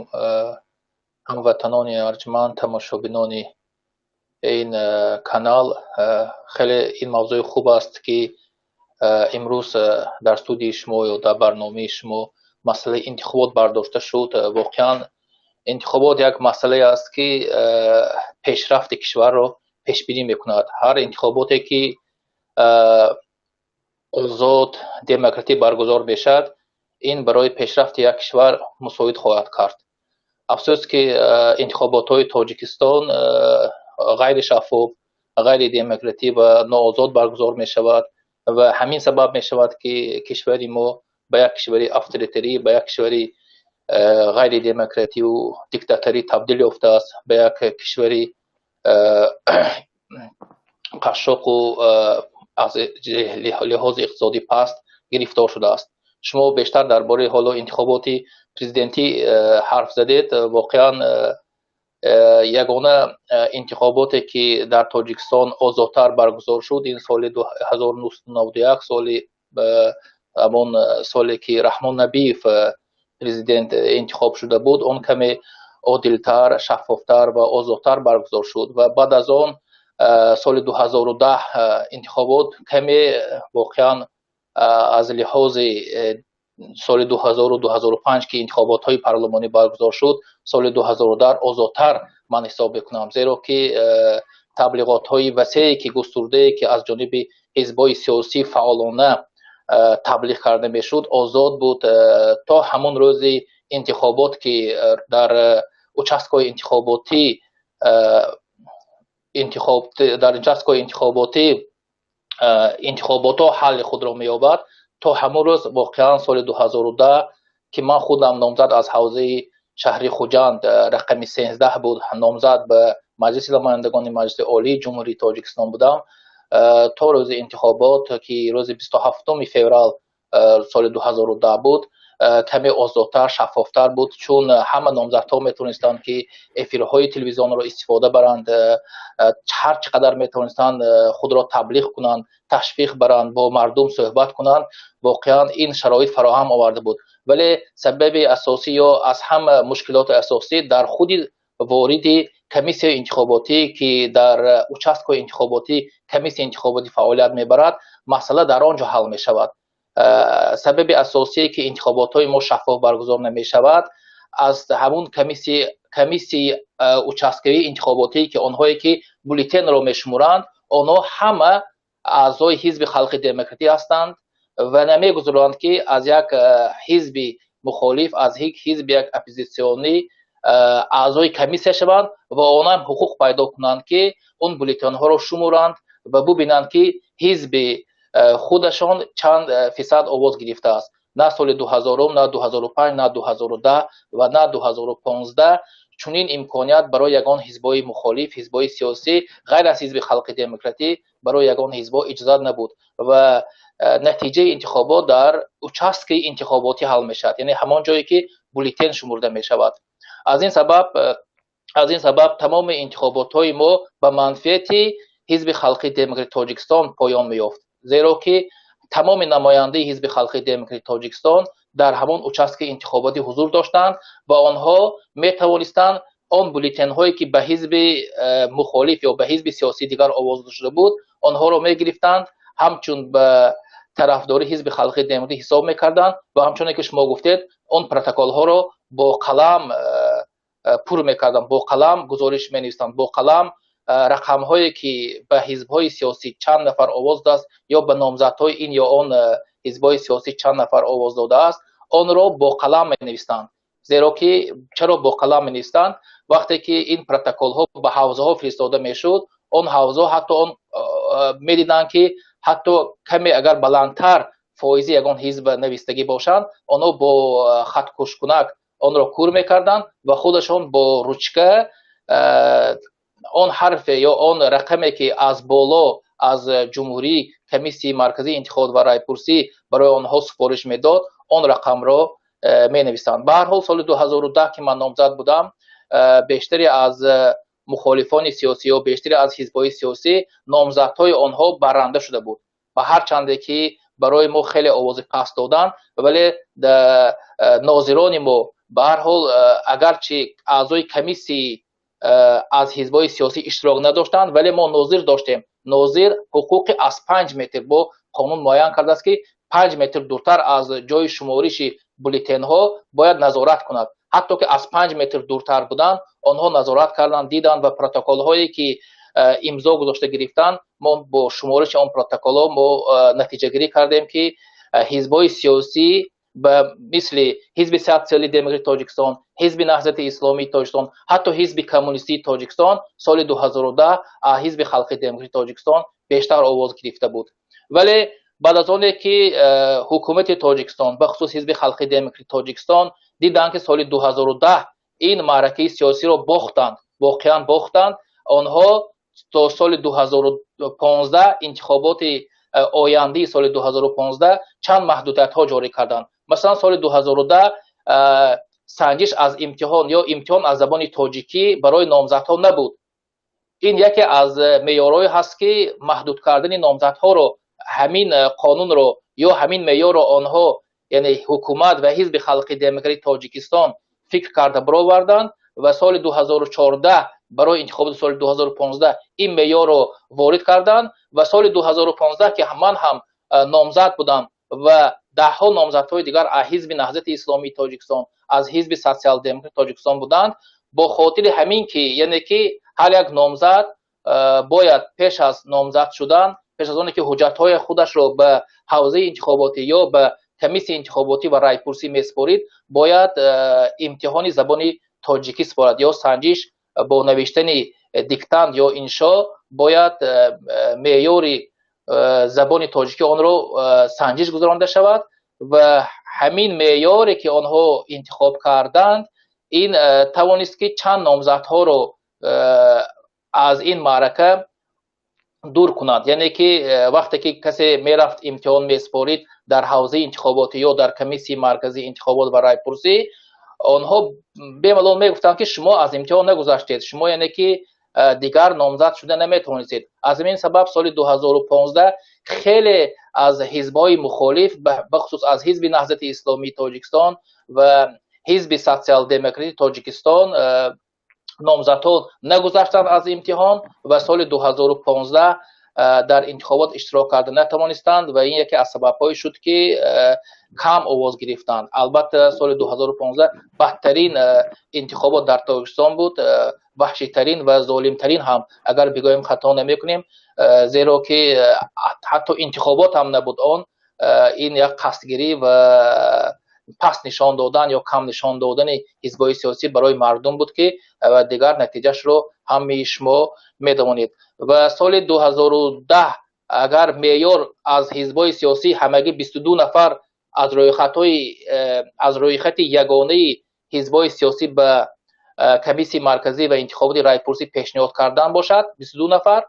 ҳамватанони арҷманд, тамошобинони ин канал. Хеле ин мавзӯи хуб аст, ки имрӯз дар студияи шумо ё дар барномаи шумо масъалаи интихобот бардошта шуд. Воқеан, интихобот як масъалае аст, ки пешрафти кишварро пешбинӣ мекунад. Ҳар интихоботе, ки озод, демократӣ баргузор мешавад, ин барои пешрафти як кишвар мусоид хоҳад кард. Афсӯс, ки интихоботҳои Тоҷикистон ғайришаффоф, ғайридемократӣ ва ноозод баргузор мешавад ва ҳамин сабаб мешавад, ки кишвари мо ба як кишвари авторитарӣ, ба як кишвари ғайридемокративу диктаторӣ табдил ёфтааст, ба як кишвари қашшоқу аз лиҳози иқтисодӣ паст гирифтор шудааст. Шумо бештар дар бораи ҳоло интихоботи президентӣ ҳарф задед. Воқеан, ягона интихоботе, ки дар Тоҷикистон озодтар баргузор шуд, ин соли 1991, соли ҳамон соле, ки Раҳмон Набиев президент интихоб шуда буд, он каме одилтар, шаффофтар ва озодтар баргузор шуд. Ва баъд аз он, соли 2010, интихобот каме воқеан аз лиҳози соли 2000, 2005, ки интихоботҳои парлумонӣ баргузор шуд, соли 2010 озодтар ман ҳисоб мекунам, зеро ки таблиғотҳои васее, ки густурдае, ки аз ҷониби ҳизбҳои сиёсӣ фаъолона таблиғ карда мешуд, озод буд. То ҳамон рӯзи интихобот, ки дар участкаҳои интихоботӣ интихоб дар участкаҳои интихоботӣ интихоботҳо ҳалли худро меёбад, то ҳамон рӯз воқеан соли 2010, ки ман худам номзад аз ҳавзаи шаҳри Хуҷанд, рақами 13 буд, номзад ба Маҷлиси намояндагони Маҷлиси Олии Ҷумҳурии Тоҷикистон будам, то рӯзи интихобот, ки рӯзи 27-уми феврал соли 2010 буд, каме озодтар, шаффофтар буд, чун ҳама номзадҳо метавонистанд, ки эфирҳои телевизионро истифода баранд, ҳар чӣ қадар метавонистанд худро таблиғ кунанд, ташвиқ баранд, бо мардум суҳбат кунанд. Воқеан, ин шароит фароҳам оварда буд. Вале сабаби асосӣ ё аз ҳама мушкилоти асосӣ дар худи вориди комиссияи интихоботӣ, ки дар участкаҳои интихоботӣ комиссияи интихоботӣ фаъолият мебарад, масъала дар он ҷо ҳал мешавад. Сабаби асосие, ки интихоботҳои мо шаффоф баргузор намешавад, аз ҳамун комиссияи участкавии интихоботӣ, ки онҳое, ки бюллетенро мешуморанд, онҳо ҳама аъзои Ҳизби Халқи Демократӣ ҳастанд ва намегузоранд, ки аз як ҳизби мухолиф, аз ҳизби як оппозитсионӣ аъзои комиссия шаванд ва онҳам ҳуқуқ пайдо кунанд, ки он бюллетенҳоро шуморанд ва бубинанд, ки ҳизби худашон чанд фисад овоз гирифтааст. На соли 2000-ум, на 2005, на 2010 ва на 2015 чунин имконият барои ягон ҳизбҳои мухолиф, ҳизбҳои сиёсӣ ғайр аз Ҳизби Халқи Демократӣ барои ягон ҳизбҳо иҷозат набуд. Ва натиҷаи интихобот дар участкаи интихоботӣ ҳал мешавад, яъне ҳамон ҷое, ки бюллетен шумурда мешавад. Аз ин сабаб тамоми интихоботҳои мо ба манфиати Ҳизби Халқи Демократии Тоҷикистон поён меёфт, зеро ки тамоми намояндаи Ҳизби Халқи Демократии Тоҷикистон дар ҳамон участкаи интихоботӣ ҳузур доштанд ва онҳо метавонистанд он бюллетенҳое, ки ба ҳизби мухолиф ё ба ҳизби сиёсии дигар овоз дода шуда буд, онҳоро мегирифтанд, ҳамчун ба тарафдори Ҳизби Халқии Демократӣ ҳисоб мекарданд ва ҳамчуне ки шумо гуфтед, он протоколҳоро бо қалам пур мекарданд, бо қалам гузориш менависанд, бо қалам рақамҳое ки ба ҳизбҳои сиёсӣ чанд нафар овоз додааст ё ба номзадҳои ин ё он ҳизбҳои сиёсӣ чанд нафар овоз додааст, онро бо қалам менависанд. Зеро ки чаро бо қалам менависанд? Вақте ки ин протоколҳо ба ҳавзаҳо фиристода мешуд, он ҳавзаҳо ҳатто он медиданд, ки ҳатто каме агар баландтар фоизи ягон ҳизб навистагӣ бошанд, онҳо бо хаткушкунак онро кур мекарданд ва худашон бо ручка он ҳарфе ё он рақаме, ки аз боло аз ҷумҳурӣ Комиссияи марказии интихобот ва райпурсӣ барои онҳо супориш медод, он рақамро менависанд. Ба ҳар ҳол, соли 2010, ки ман номзад будам, бештаре аз мухолифони сиёсӣ ё бештаре аз ҳизбҳои сиёсӣ номзадҳои онҳо барранда шуда буд ва ҳарчанде ки барои мо хеле овози паст доданд, вале нозирони мо ба ҳар ҳол, агарчи аъзои комиссии аз ҳизбҳои сиёсӣ иштирок надоштанд, вале мо нозир доштем. Нозир ҳуқуқи аз 5 метр, бо қонун муайян кардааст, ки 5 метр дуртар аз ҷои шумориши бюллетенҳо бояд назорат кунад. Ҳатто ки аз 5 метр дуртар буданд, онҳо назорат карданд, диданд ва протоколҳое ки имзо гузошта гирифтанд, мо бо шумориши он протоколҳо мо натиҷагирӣ кардем, ки ҳизбҳои сиёсӣ ба мисли Ҳизби Социали Демократии Тоҷикистон, Ҳизби Наҳзати Исломии Тоҷикистон, ҳатто Ҳизби Коммунистии Тоҷикистон соли 2010 аз Ҳизби Халқии Демократии Тоҷикистон бештар овоз гирифта буд. Вале баъд аз оне ки ҳукумати Тоҷикистон, бахусус Ҳизби Халқии Демократии Тоҷикистон, диданд, ки соли 2010 ин маъракаи сиёсиро бохтанд, воқеан бохтанд, онҳо то соли 2015, интихоботи ояндаи соли 2015, чанд маҳдудиятҳо ҷорӣ карданд. Масалан, соли 2010 санҷиш аз имтиҳон ё имтиҳон аз забони тоҷикӣ барои номзадҳо набуд. Ин яке аз меъёрҳое ҳаст, ки маҳдуд кардани номзадҳоро, ҳамин қонунро ё ҳамин меъёрро онҳо, яъне ҳукумат ва Ҳизби Халқии Демократии Тоҷикистон, фикр карда бароварданд ва соли 2014 барои интихоботи соли 2015 ин меъёрро ворид карданд. Ва соли 2015, ки ман ҳам номзад будам ва даҳҳо номзадҳои дигар аз Ҳизби Наҳзати Исломии Тоҷикистон, аз Ҳизби Социал-Демократи Тоҷикистон буданд, бо хотири ҳамин ки, яъне ки ҳар як номзад бояд пеш аз номзад шудан, пеш аз оне ки ҳуҷҷатҳои худашро ба ҳавзаи интихоботӣ ё ба комиссияи интихоботӣ ва райпурсӣ месупорид, бояд имтиҳони забони тоҷикӣ супорад ё санҷиш бо навиштани диктант ё иншо, бояд меъёри забони тоҷикӣ онро санҷиш гузаронда шавад. Ва ҳамин меъёре ки онҳо интихоб карданд, ин тавонист, ки чанд номзадҳоро аз ин маърака дур кунад. Яъне ки вақте ки касе мерафт, имтиҳон месупорид дар ҳавзаи интихоботӣ ё дар Комиссияи марказии интихобот ва райпурсӣ, онҳо бемалол мегуфтанд, ки шумо аз имтиҳон нагузаштед, шумо, яъне ки, дигар номзад шуда наметавонистед. Аз ҳамин сабаб соли 2015 хеле аз ҳизбҳои мухолиф, бахусус аз Ҳизби Наҳзати Исломии Тоҷикистон ва Ҳизби Социал-Демократии Тоҷикистон номзадҳо нагузаштанд аз имтиҳон ва соли 2015 дар интихобот иштирок карда натавонистанд. Ва ин яке аз сабабҳое шуд, ки кам овоз гирифтанд. Албатта, соли 2015 бадтарин интихобот дар Тоҷикистон буд, ваҳшитарин ва золимтарин ҳам агар бигӯем, хато намекунем, зеро ки ҳатто интихобот ҳам набуд он. Ин як қасдгирӣ ва паст нишон додан ё кам нишон додани ҳизбҳои сиёсӣ барои мардум буд, ки дигар натиҷаашро ҳамаи шумо медонед. Ва соли 2010 агар меъёр аз ҳизбҳои сиёсӣ ҳамагӣ 22 нафар аз рӯйхатҳои аз рӯйхати ягонаи ҳизбҳои сиёсӣ ба Комиссияи марказӣ ва интихоботи райпурсӣ пешниҳод кардан бошад, 22 нафар,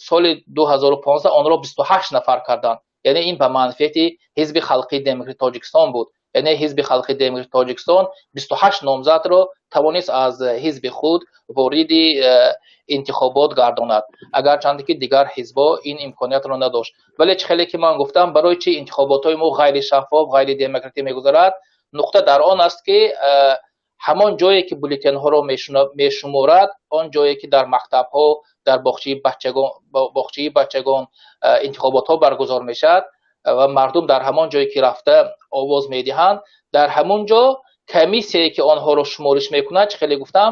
соли 2015 онро 28 нафар карданд. Яъне ин ба манфиати Ҳизби Халқии Демократии Тоҷикистон буд. Яъне Ҳизби Халқии Демократии Тоҷикистон 28 номзадро тавонист аз ҳизби худ вориди интихобот гардонад, агарчанде ки дигар ҳизбҳо ин имкониятро надошт. Вале чӣ хеле ки ман гуфтам, барои чӣ интихоботҳои мо ғайришаффоф, ғайридемократӣ мегузарад? Нуқта дар он аст, ки ҳамон ҷое ки бюллетенҳоро мешуморад, он ҷое ки дар мактабҳо, дар боғчаи бачагон интихоботҳо баргузор мешавад. Ва мардум дар ҳамон ҷое ки рафта овоз медиҳанд, дар ҳамон ҷо комиссияе ки онҳоро шумориш мекунад, чӣ хеле гуфтам,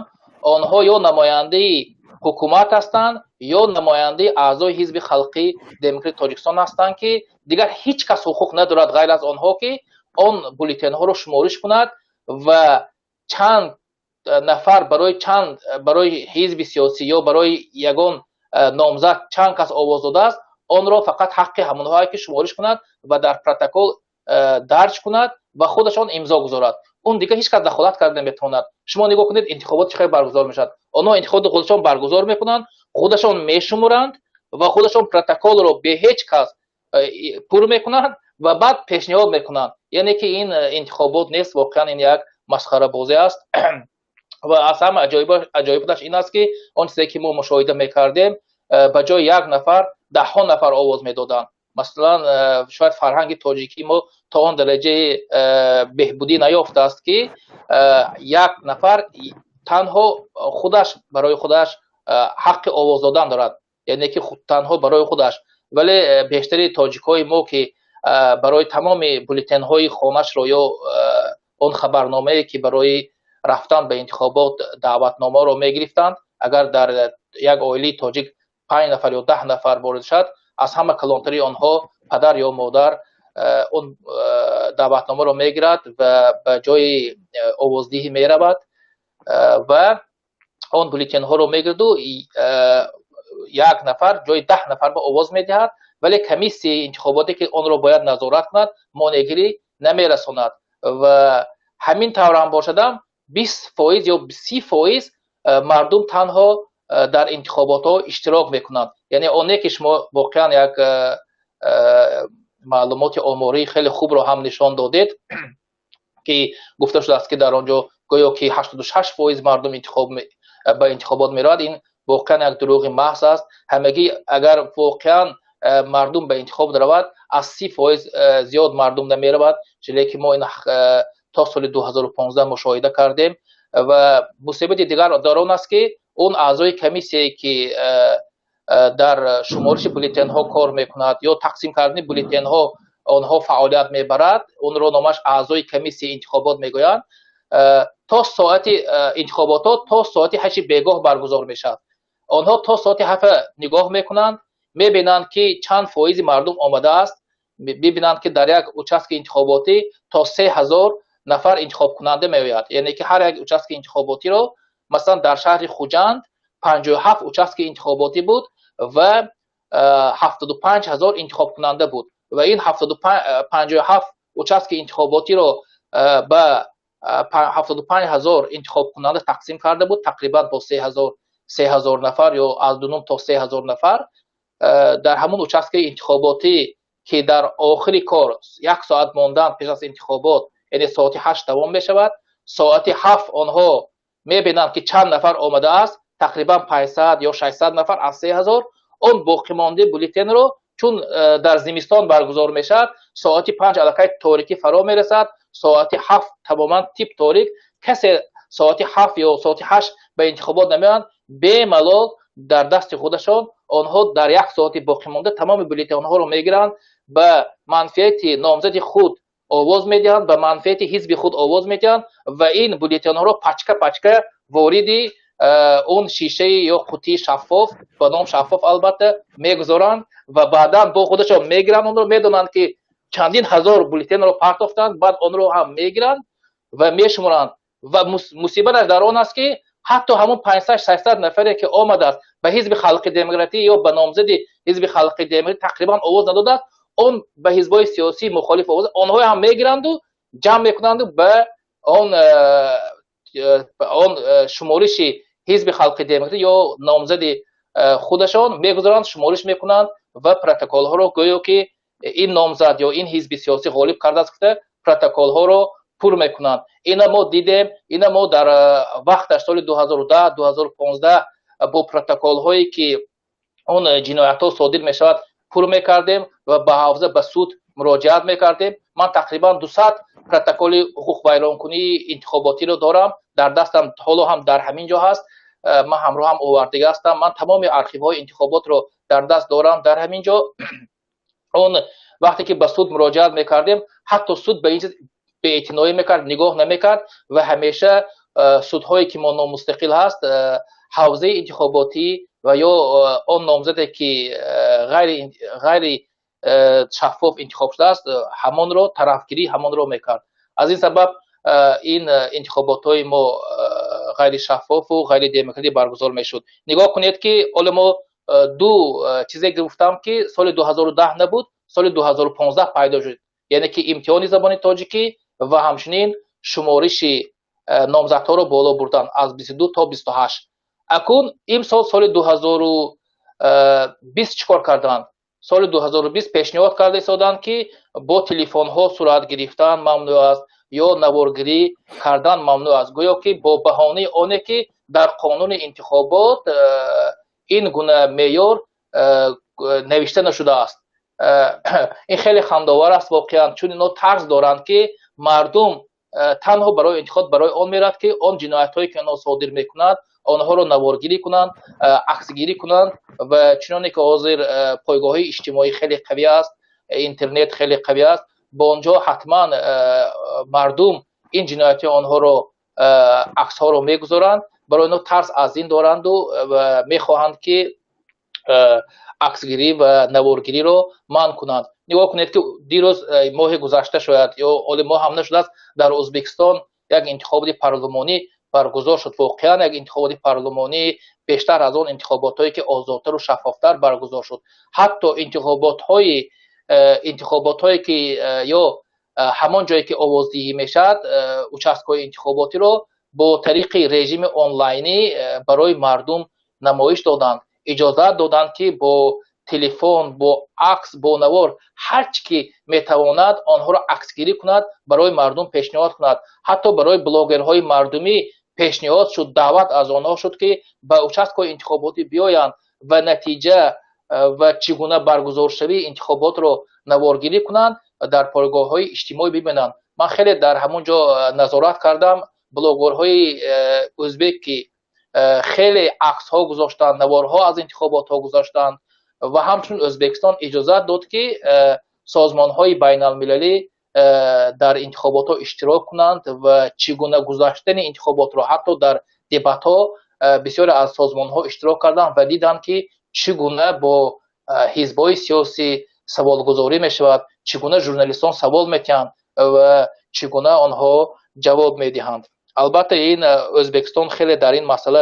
онҳо ё намояндаи ҳукумат ҳастанд, ё намояндаи аъзои Ҳизби Халқии Демократии Тоҷикистон ҳастанд, ки дигар ҳеҷ кас ҳуқуқ надорад ғайр аз онҳо, ки он бюллетенҳоро шумориш кунад ва чанд нафар барои чанд, барои ҳизби сиёсӣ ё барои ягон номзад чанд кас овоз додааст, онро фақат ҳаққи ҳамонҳое ки шумориш кунад ва дар протокол дарҷ кунад ва худашон имзо гузорад. Он дигар ҳеҷ кас дахолат карда наметавонад. Шумо нигоҳ кунед, интихобот чӣ хел баргузор мешавад. Онҳо интихоботи худашон баргузор мекунанд, худашон мешуморанд ва худашон протоколро бе ҳеҷ кас пур мекунанд ва баъд пешниҳод мекунанд. Яъне ки ин интихобот нест, воқеан ин як масхарабозӣ аст. Ва аз ҳама аҷоибташ ин аст, ки он чизе ки мо мушоҳида мекардем, ба ҷои як нафар даҳҳо нафар овоз медоданд. Масалан, шояд фарҳанги тоҷикии мо то он дараҷаи беҳбудӣ наёфтааст, ки як нафар танҳо худаш барои худаш ҳаққи овоз додан дорад, яъне ки танҳо барои худаш. Вале бештари тоҷикҳои мо, ки барои тамоми бюллетенҳои хонашро ё он хабарномае ки барои рафтан ба интихобот даъватномаро мегирифтанд, агар дар як оилаи тоҷик 5 нафар ё 10 нафар ворид шавад, аз ҳама калонтари онҳо, падар ё модар, он даъватномаро мегирад ва ба ҷои овоздиҳӣ меравад ва он бюллетенҳоро мегираду як нафар ҷои 10 нафар ба овоз медиҳад. Вале комиссияи интихоботе, ки онро бояд назорат кунад, монеъгирӣ намерасонад. Ва ҳамин тавр ҳам бошадам, 20% ё 30% мардум танҳо дар интихоботҳо иштирок мекунанд. Яъне оне ки шумо воқеан як маълумоти омории хеле хубро ҳам нишон додед, ки гуфта шудааст, ки дар он ҷо гӯё ки 86% мардум ба интихобот меравад, ин воқеан як дурӯғи маҳз аст. Ҳамагӣ агар воқеан мардум ба интихоб равад, аз 30% зиёд мардум намеравад, леки мо ин то соли 2015 мушоҳида кардем. Ва мусибати дигар дар он аст, ки он аъзои комиссияе ки дар шумориши бюллетенҳо кор мекунад ё тақсим кардани бюллетенҳо онҳо фаъолият мебарад, онро номаш аъзои комиссияи интихобот мегӯянд, то соати интихоботҳо то соати 8 бегоҳ баргузор мешавад. Онҳо то соати 7 нигоҳ мекунанд, мебинанд, ки чанд фоизи мардум омадааст, мебинанд, ки дар як участки интихоботӣ то 3000 нафар интихобкунанда меояд. Яъне ки ҳар як участки интихоботиро, масалан, дар шаҳри Хуҷанд 57 участки интихоботӣ буд ва 75 000 интихобкунанда буд ва ин 57 участки интихоботиро ба 75 000 интихобкунанда тақсим карда буд, тақрибан бо 3000 нафар ё аз 2,5 то 3000 нафар дар ҳамон участки интихоботӣ, ки дар охири кор як соат мондан пеш аз интихобот, яъне соати 8 тамом мешавад, соати 7 онҳо мебинанд, ки чанд нафар омадааст, тақрибан 500 ё 600 нафар аз 3000. Он боқимондаи бюллетенро, чун дар зимистон баргузор мешавад, соати 5 аллакай торикӣ фаро мерасад, соати 7 тамоман тип торик, касе соати 7 ё соати 8 ба интихобот намеоянд. Бемалол дар дасти худашон онҳо дар як соати боқимонда тамоми бюллетенҳоро мегиранд, ба манфиати номзади худ овоз медиҳанд, ба манфиати ҳизби худ овоз медиҳанд ва ин бюллетенҳоро пачка пачка вориди он шишаи ё қутии шаффоф, ба ном шаффоф албатта, мегузоранд ва баъдан бо худашон мегиранд онро. Медонанд, ки чандин ҳазор бюллетенро партофтанд, баъд онро ҳам мегиранд ва мешуморанд. Ва мусибаташ дар он аст, ки ҳатто ҳамон 500, 600 нафаре ки омадааст, ба Ҳизби Халқи Демократӣ ё ба номзади Ҳизби Халқи Демократӣ тақрибан овоз надодааст, он ба ҳизбҳои сиёсии мухолиф овоз, онҳое ҳам мегиранду ҷамъ мекунанду ба он шумориши Ҳизби Халқи Демократӣ ё номзади худашон мегузоранд, шумориш мекунанд ва протоколҳоро гӯё ки ин номзад ё ин ҳизби сиёсӣ ғолиб кардааст гуфта протоколҳоро пур мекунанд. Ина мо дидем, ина мо дар вақташ соли 2010, 2015 бо протоколҳое ки он ҷиноятҳо содир мешавад пур мекардем ва ба ҳавза, ба суд муроҷиат мекардем. Ман тақрибан 200 протоколи ҳуқуқвайронкунии интихоботиро дорам дар дастам, ҳоло ҳам дар ҳамин ҷо ҳаст, ман ҳамроҳам овардига ҳастам. Ман тамоми архивҳои интихоботро дар даст дорам дар ҳамин ҷо. Он Вақте ки ба суд муроҷиат мекардем, ҳатто суд ба ин чиз беэътиноӣ мекард, нигоҳ намекард ва ҳамеша судҳое ки мо номустақил ҳаст, ҳавзаи интихоботӣ ва ё он номзаде ки ғайри шаффоф интихоб шудааст, ҳамонро тарафгирӣ ҳамонро мекард. Аз ин сабаб ин интихоботҳои мо ғайришаффофу ғайридемократӣ баргузор мешуд. Нигоҳ кунед, ки ҳоло мо ду чизе гуфтам, ки соли 2010 набуд, соли 2015 пайдо шуд, яъне ки имтиҳони забони тоҷикӣ ва ҳамчунин шумориши номзадҳоро боло бурдан аз 22 то 28. Акун имсол, соли 2020, чӣ кор карданд? Соли 2020 пешниҳод карда истоданд, ки бо телефонҳо сурат гирифтан мамнӯъ аст ё наворгирӣ кардан мамнӯъ аст, гӯё ки бо баҳонаи оне ки дар қонуни интихобот ин гуна меъёр навишта нашудааст. Ин хеле хандовар аст воқеан, чун ино тарс доранд, ки мардум танҳо барои интихоб барои он меравад, ки он ҷиноятҳое ки онҳо содир мекунанд, онҳоро наворгирӣ кунанд, аксгирӣ кунанд. Ва чуноне ки ҳозир пойгоҳҳои иҷтимоӣ хеле қавӣ аст, интернет хеле қавӣ аст, бо он ҷо ҳатман мардум ин ҷинояти онҳоро аксҳоро мегузоранд. Барои онҳо тарс аз ин доранду ва мехоҳанд, ки аксгирӣ ва наворгириро манъ кунанд. Нигоҳ кунед, ки дирӯз, моҳи гузашта шояд ё оли моҳ ҳам нашудааст, дар Ӯзбекистон як интихоботи парлумонӣ баргузор шуд. Воқеан як интихоботи парлумонӣ бештар аз он интихоботҳое ки озодтару шаффофтар баргузор шуд. Ҳатто интихоботҳое ки ё ҳамон ҷое ки овоздиҳӣ мешавад, участкаҳои интихоботиро бо тариқи режими онлайнӣ барои мардум намоиш доданд, иҷозат доданд, ки бо телефон, бо акс, бо навор, ҳар чӣ ки метавонад, онҳоро аксгирӣ кунад, барои мардум пешниҳод кунад. Ҳатто барои блогерҳои мардумӣ пешниҳод шуд, даъват аз онҳо шуд, ки ба участкаҳои интихоботӣ биёянд ва натиҷа ва чӣ гуна баргузоршавии интихоботро наворгирӣ кунанд, дар пойгоҳҳои иҷтимоӣ бибинанд. Ман хеле дар ҳамон ҷо назорат кардам, блогерҳои ӯзбек ки хеле аксҳо гузоштанд, наворҳо аз интихоботҳо гузоштанд. Ва ҳамчунин Ӯзбекистон иҷозат дод, ки созмонҳои байналмилалӣ дар интихоботҳо иштирок кунанд ва чӣ гуна гузаштани интихоботро, ҳатто дар дебатҳо бисёре аз созмонҳо иштирок карданд ва диданд, ки чӣ гуна бо ҳизбҳои сиёсӣ саволгузорӣ мешавад, чӣ гуна журналистон савол метиҳанд ва чӣ гуна онҳо ҷавоб медиҳанд. Албатта, ин Ӯзбекистон хеле дар ин масъала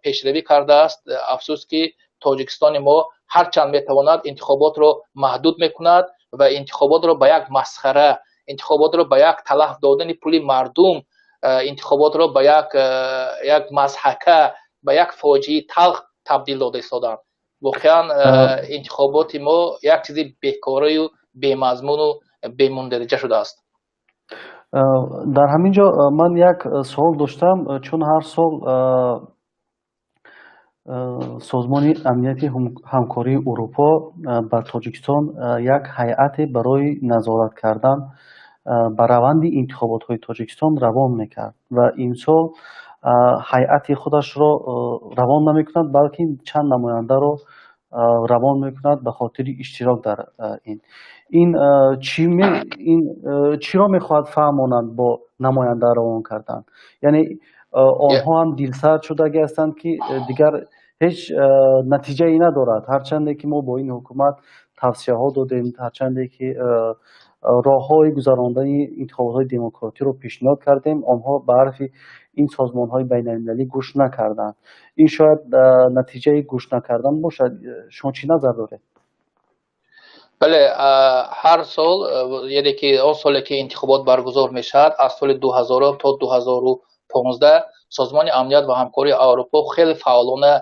пешравӣ кардааст. Афсӯс, ки Тоҷикистони мо ҳарчанд метавонад, интихоботро маҳдуд мекунад ва интихоботро ба як масхара, интихоботро ба як талаф додани пули мардум, интихоботро ба як мазҳака, ба як фоҷиаи талх табдил дода истоданд. Воқеан интихоботи мо як чизи бекораю бемазмуну бемундариҷа шудааст. Дар ҳамин ҷо ман як суол доштам, чун ҳар сол Созмони Амнияти Ҳамкории Урупо ба Тоҷикистон як ҳайате барои назорат кардан ба раванди интихоботҳои Тоҷикистон равон мекард ва имсол ҳайати худашро равон намекунад, балки чанд намояндаро равон мекунад ба хотири иштирок дар ин. Ин чиро мехоҳад фаҳмонанд бо намоянда равон кардан? Яъне онҳо ҳам дилсард шудагӣ ҳастанд, ки дигар ҳеҷ натиҷае надорад, ҳарчанде ки мо бо ин ҳукумат тавсияҳо додем, ҳарчанде ки роҳҳои гузарондани интихоботҳои демократиро пешниҳод кардем, онҳо ба ҳарфи ин созмонҳои байналмилалӣ гӯш накарданд. Ин шояд натиҷаи гӯш накардан бошад. Шумо чӣ назар доред? Бале, ҳар сол, яъне ки он соле ки интихобот баргузор мешавад, аз соли 2000 то 2015 Созмони Амният ва Ҳамкории Аврупо хеле фаъолона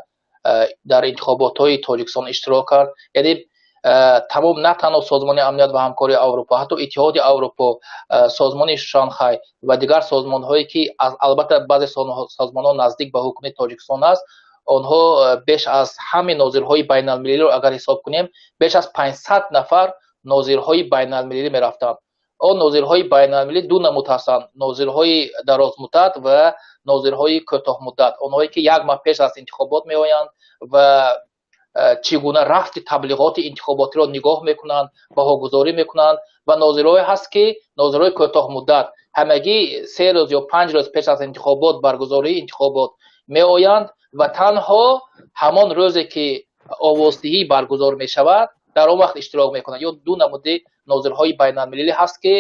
дар интихоботҳои Тоҷикистон иштирок кард. Яъне тамом, на танҳо Созмони Амният ва Ҳамкории Аврупо, ҳатто Иттиҳоди Аврупо, Созмони Шанхай ва дигар созмонҳое ки, албатта, баъзе созмонҳо наздик ба ҳукумати Тоҷикистон аст, онҳо беш аз ҳамаи нозирҳои байналмилалиро агар ҳисоб кунем, беш аз 500 нафар нозирҳои байналмилалӣ мерафтанд. Он нозирҳои байналмилалӣ ду намуд ҳастанд: нозирҳои дарозмуддат ва нозирҳои кӯтоҳмуддат, онҳое ки як моҳ пеш аз интихобот меоянд ва Чӣ гуна рафти таблиғоти интихоботиро нигоҳ мекунанд, баҳогузорӣ мекунанд. Ва нозирҳое ҳаст, ки нозирҳои кӯтоҳмуддат, ҳамагӣ 3 рӯз ё 5 рӯз пеш аз интихобот, баргузории интихобот меоянд ва танҳо ҳамон рӯзе, ки овоздиҳӣ баргузор мешавад, дар он вақт иштирок мекунанд. Ё ду намуди нозирҳои байналмилалӣ ҳаст, ки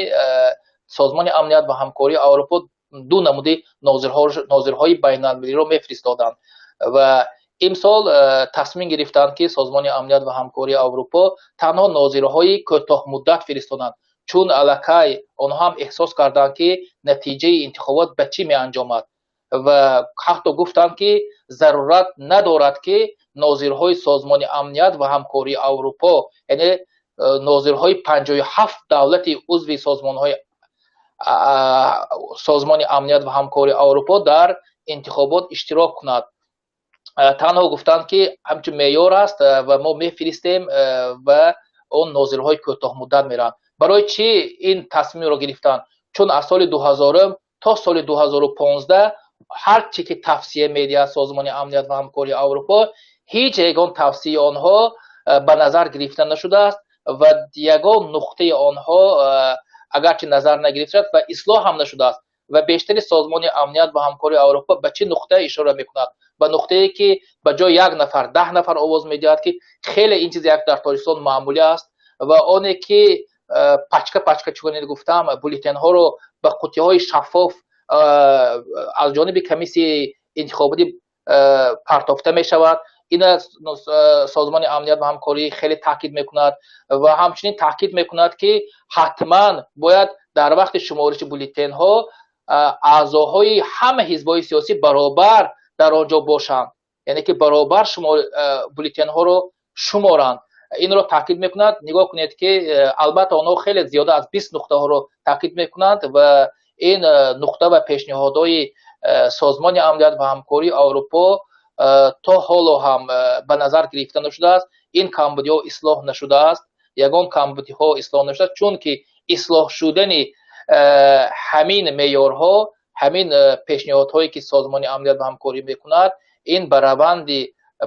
Созмони Амният ва Ҳамкории Аврупо ду намуди нозирҳои байналмилалиро мефиристоданд. Ва имсол тасмим гирифтанд, ки Созмони Амният ва Ҳамкории Аврупо танҳо нозирҳои кӯтоҳмуддат фиристоданд, чун аллакай онҳо ҳам эҳсос карданд, ки натиҷаи интихобот ба чӣ меанҷомад, ва ҳатто гуфтанд, ки зарурат надорад, ки нозирҳои Созмони Амният ва Ҳамкории Аврупо, яъне нозирҳои 57 давлати узви созмонҳои Созмони Амният ва Ҳамкории Аврупо дар интихобот иштирок кунад. Танҳо гуфтанд, ки ҳамчун меъёр аст ва мо мефиристем ва он нозирҳои кӯтоҳмуддат мераванд. Барои чӣ ин тасмимро гирифтанд? Чун аз соли 2000-ум то соли 2015 ҳар чӣ ки тавсия медиҳад Созмони Амният ва Ҳамкории Аврупо, ҳеҷ ягон тавсияи онҳо ба назар гирифта нашудааст ва ягон нуқтаи онҳо агарчи назар нагирифта шуд ва ислоҳ ҳам нашудааст. Ва бештари Созмони Амният ва Ҳамкории Аврупо ба чӣ нуқта ишора мекунад? Ба нуқтае, ки ба ҷои як нафар 10 нафар овоз медиҳад, ки хеле ин чиз як дар Тоҷикистон маъмулӣ аст, ва оне ки пачка пачка, чунон гуфтам, бюллетенҳоро ба қуттиҳои шаффоф аз ҷониби комиссияи интихоботӣ партофта мешавад. Ина Созмони Амният ва Ҳамкорӣ хеле таъкид мекунад ва ҳамчунин таъкид мекунад, ки ҳатман бояд дар вақти шумориши бюллетенҳо аъзоҳои ҳама ҳизбҳои сиёсӣ баробар дар он ҷо бошанд, яъне ки баробар бюллетенҳоро шуморанд. Инро таъкид мекунад. Нигоҳ кунед, ки албатта онҳо хеле зиёда аз 20 нуқтаҳоро таъкид мекунанд ва ин нуқта ва пешниҳодҳои Созмони Амният ва Ҳамкории Аврупо то ҳоло ҳам ба назар гирифта нашудааст. Ин камбудиҳо ислоҳ нашудааст, ягон камбудиҳо ислоҳ нашудааст, чунки ислоҳ шудани ҳамин меъёрҳо, ҳамин пешниҳодҳое, ки Созмони Амният ва Ҳамкорӣ мекунад, ин ба раванди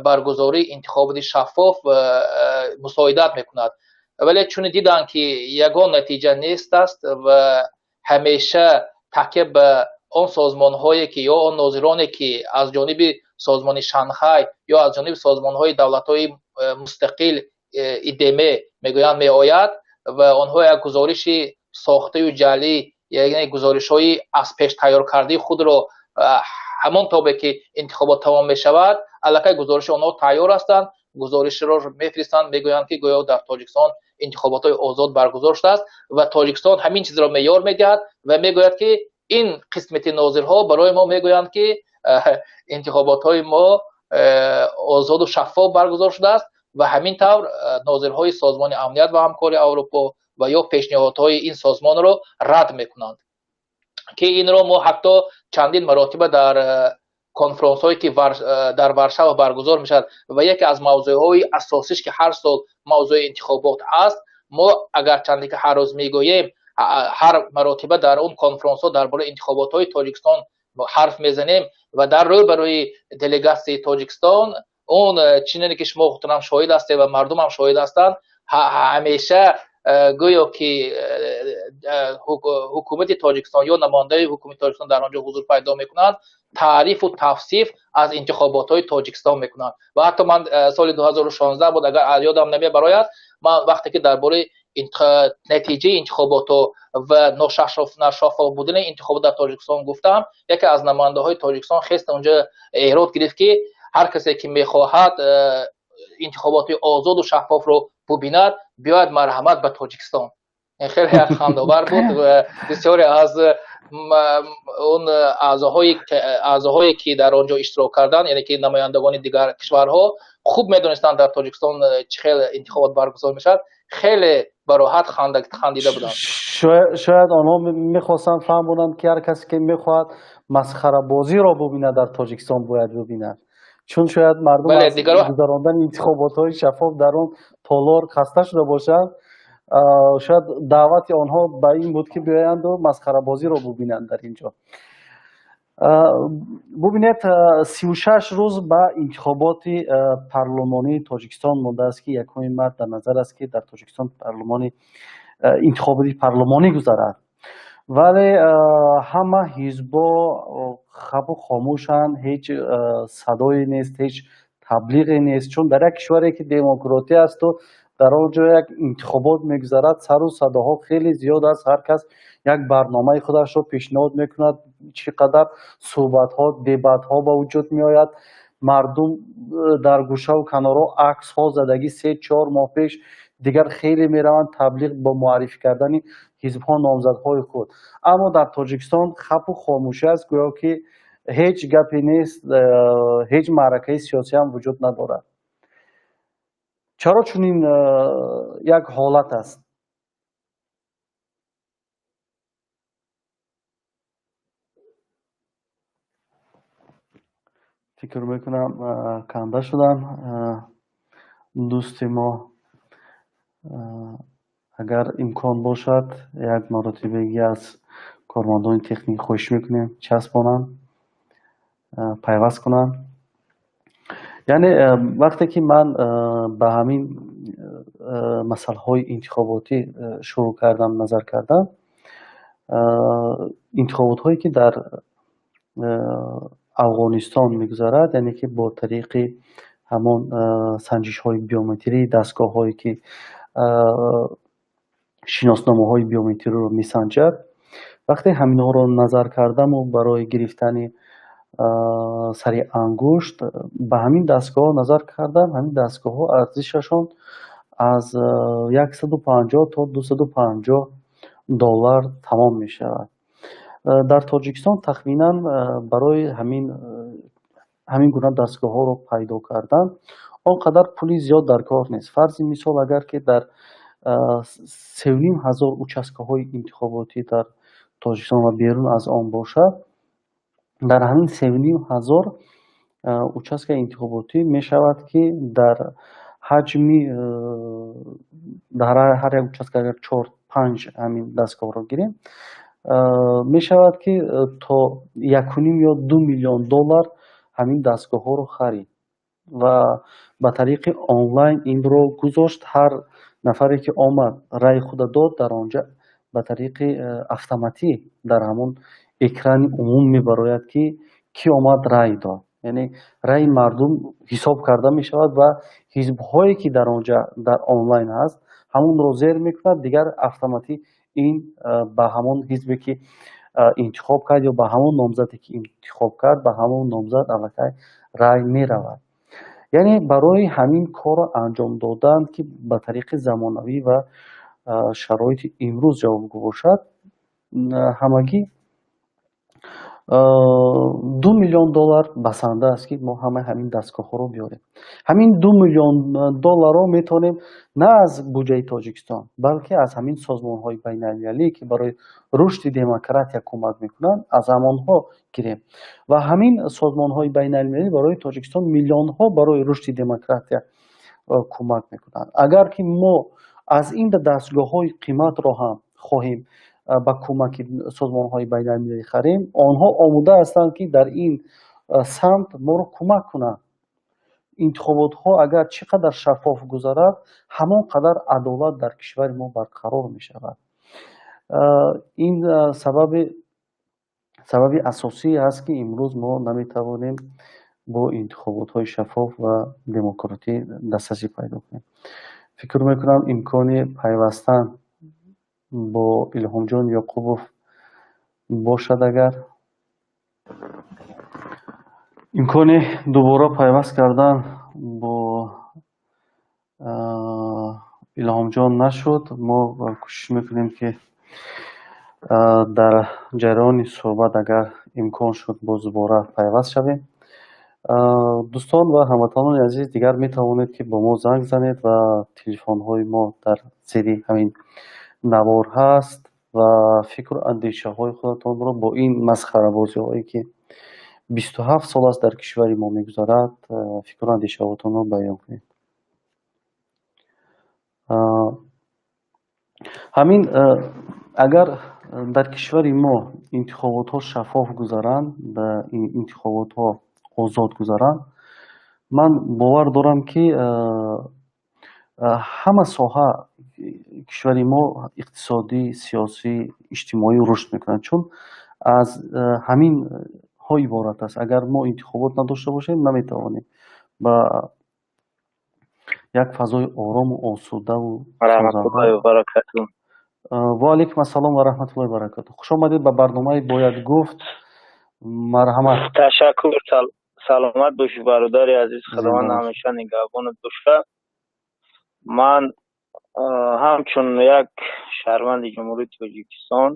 баргузории интихоботи шаффоф мусоидат мекунад. Вале чун диданд, ки ягон натиҷа нест аст ва ҳамеша такя ба он созмонҳое, ки ё он нозироне, ки аз ҷониби Созмони Шанхай ё аз ҷониби созмонҳои давлатҳои мустақил ИДМ мегӯянд меояд ва онҳо як гузориши сохтаю ҷаълӣ, яъне гузоришҳои аз пеш тайёркардаи худро, ҳамон тобе ки интихобот тамом мешавад, аллакай гузориши онҳо тайёр ҳастанд, гузоришро мефиристанд, мегӯянд, ки гӯё дар Тоҷикистон интихоботҳои озод баргузор шудааст. Ва Тоҷикистон ҳамин чизро меъёр медиҳад ва мегӯяд, ки ин қисмати нозирҳо барои мо мегӯянд, ки интихоботҳои мо озоду шаффоф баргузор шудааст. Ва ҳамин тавр нозирҳои Созмони Амният ва Ҳамкории Аврупо ва ё пешниҳодҳои ин созмонро рад мекунанд, ки инро мо ҳатто чандин маротиба дар конфронсҳое, ки дар Варшава баргузор мешавад ва яке аз мавзӯъҳои асосиш, ки ҳар сол мавзӯи интихобот аст, мо агарчанде ки ҳар рӯз мегӯем, ҳар маротиба дар он конфронсҳо дар бораи интихоботҳои Тоҷикистон ҳарф мезанем ва дар рӯ барои делегатсияи Тоҷикистон он чуноне ки шумо худтонам шоҳид ҳастед ва мардумам шоҳид ҳастанд, ҳамеша гӯё ки ҳукумати Тоҷикистон ё намояндаи ҳукумати Тоҷикистон дар он ҷо ҳузур пайдо мекунанд, таърифу тавсиф аз интихоботҳои Тоҷикистон мекунанд. Ва ҳатто ман соли 2016 буд, агар аз ёдам намебарояд, ман вақте ки дар бораи натиҷаи интихоботҳо ва ношаффоф будани интихобот дар Тоҷикистон гуфтам, яке аз намояндаҳои Тоҷикистон хеста онҷо эрод гирифт, ки ҳар касе ки мехоҳад интихоботи озоду шаффофро бубинад, биёяд, марҳамат, ба Тоҷикистон. Ин хеле як хандовар буд ва бисёре аз он аъзоҳое, ки дар он ҷо иштирок карданд, яъне ки намояндагони дигар кишварҳо, хуб медонистанд, дар Тоҷикистон чӣ хел интихобот баргузор мешавад, хеле бароҳат хандида буданд. Шояд онҳо мехостанд фаҳмонанд, ки ҳар касе ки мехоҳад масхарабозиро бубинад, дар Тоҷикистон бояд бубинад, чун шояд мардум аз гузарондани интихоботҳои шаффоф дар он толор хаста шуда бошанд. Шояд даъвати онҳо ба ин буд, ки биёянду масхарабозиро бубинанд дар ин ҷо. Бубинед, 36 рӯз ба интихоботи парлумонии Тоҷикистон мондааст, ки 1 март дар назар аст, ки дар Тоҷикистон парлумони интихоботи парлумонӣ гузарад, вале ҳама ҳизбҳо хапу хомӯшанд, ҳеҷ садое нест, ҳеҷ таблиғе нест. Чун дар як кишваре, ки демократӣ асту дар он ҷо як интихобот мегузарад, сару садоҳо хеле зиёд аст, ҳар кас як барномаи худашро пешниҳод мекунад, чӣ қадар суҳбатҳо, дебатҳо ба вуҷуд меояд, мардум дар гӯшаву канорҳо аксҳо задагӣ 3-4 моҳ пеш, дигар хеле мераванд таблиғ бо муаррифӣ кардани ҳизбҳо, номзадҳои худ. Аммо дар Тоҷикистон хапу хомӯшӣ аст, гӯё ки ҳеҷ гапе нест, ҳеҷ маъракаи сиёсӣ ҳам вуҷуд надорад. Чаро чунин як ҳолат аст? Фикр мекунам, канда шуданд дӯсти мо. Агар имкон бошад, як маротибаги аз кормандони техникӣ хоҳиш мекунем, часпонанд, пайваст кунанд. Яъне вақте ки ман ба ҳамин масъалаҳои интихоботӣ шурӯъ кардам назар кардан, интихоботҳое, ки дар Афғонистон мегузарад, яъне ки бо тариқи ҳамон санҷишҳои биометрӣ, дастгоҳҳое, ки шиносномаҳои биометриро месанҷад, вақте ҳаминҳоро назар кардаму барои гирифтани сари ангушт ба ҳамин дастгоҳҳо назар кардам, ҳамин дастгоҳҳо арзишашон аз 150 то 250 доллар тамом мешавад. Дар Тоҷикистон тахминан барои ҳамин гуна дастгоҳҳоро пайдо кардан он қадар пули зиёд дар кор нест. Фарзи мисол, агар ки дар 3500 участкаҳои интихоботӣ дар Тоҷикистон ва берун аз он бошад, дар ҳамин 3500 участкаи интихоботӣ мешавад, ки дар ҳаҷми дар ҳар як участка агар чор панҷ ҳамин дастгоҳро гирем, мешавад, ки то 1,5 ё 2 миллион доллар ҳамин дастгоҳҳоро харид ва ба тариқи онлайн инро гузошт. Ҳар нафаре, ки омад, раъи худа дод, дар он ҷа ба тариқи автоматӣ дар ҳамон экрани умум мебарояд, ки кӣ омад, рай дод, яъне раъи мардум ҳисоб карда мешавад ва ҳизбҳое, ки дар он ҷа дар онлайн ҳаст, ҳамонро зер мекунад, дигар автоматӣ ин ба ҳамон ҳизбе, ки интихоб кард, ё ба ҳамон номзаде, ки интихоб кард, ба ҳамон номзад аллакай рай меравад. Яъне барои ҳамин корро анҷом додан, ки ба тариқи замонавӣ ва шароити имрӯз ҷавобгӯ бошад, ҳамагӣ 2 миллион доллар басанда аст, ки мо ҳамаи ҳамин дастгоҳҳоро биёрем. Ҳамин 2 миллион долларро метавонем на аз буҷаи Тоҷикистон, балки аз ҳамин созмонҳои байналмилалӣ, ки барои рушди демократия кӯмак мекунанд, аз ҳамонҳо гирем. Ва ҳамин созмонҳои байналмилалӣ барои Тоҷикистон миллионҳо барои рушди демократия кӯмак мекунанд. Агар ки мо аз ин дастгоҳҳои қиматро ҳам хоҳем ба кӯмаки созмонҳои байналмилалӣ харем, онҳо омода ҳастанд, ки дар ин самт моро кӯмак кунанд. Интихоботҳо агар чӣ қадар шаффоф гузарад, ҳамон қадар адолат дар кишвари мо барқарор мешавад. Ин сабаби асосие аст, ки имрӯз мо наметавонем бо интихоботҳои шаффоф ва демократӣ дастрасӣ пайдо кунем. Фикр мекунам, имкони пайвастан бо Илҳомҷон Ёқубов бошад, агар имкони дубора пайваст кардан бо Илҳомҷон нашуд, мо кӯшиш мекунем, ки дар ҷараёни суҳбат, агар имкон шуд, боз дубора пайваст шавем. Дӯстон ва ҳамватанони азиз, дигар метавонед, ки бо мо занг занед ва телефонҳои мо дар зери ҳамин навор ҳаст ва фикру андешаҳои худатонро бо ин масхарабозиҳое, ки 27 сол аст дар кишвари мо мегузарад, фикру андешаҳотонро баён кунед. Ҳамин агар Дар кишвари мо интихоботҳо шаффоф гузаранд, интихоботҳо озод гузаранд, ман бовар дорам, ки ҳама соҳа кишвари мо иқтисодӣ, сиёсӣ, иҷтимоӣ рушд мекунад, чун аз ҳаминҳо иборат аст. Агар мо интихобот надошта бошем, наметавонем ба як фазои орому осудаву Ва алайкум ассалом ва раҳматуллоҳи баракату. Хуш омадед ба барномаи «Бояд гуфт», марҳамат. Ташаккур, саломат бошӣ, бародари азиз, Худованд ҳамеша нигаҳбонат боша. Ман ҳамчун як шаҳрванди Ҷумҳурии Тоҷикистон,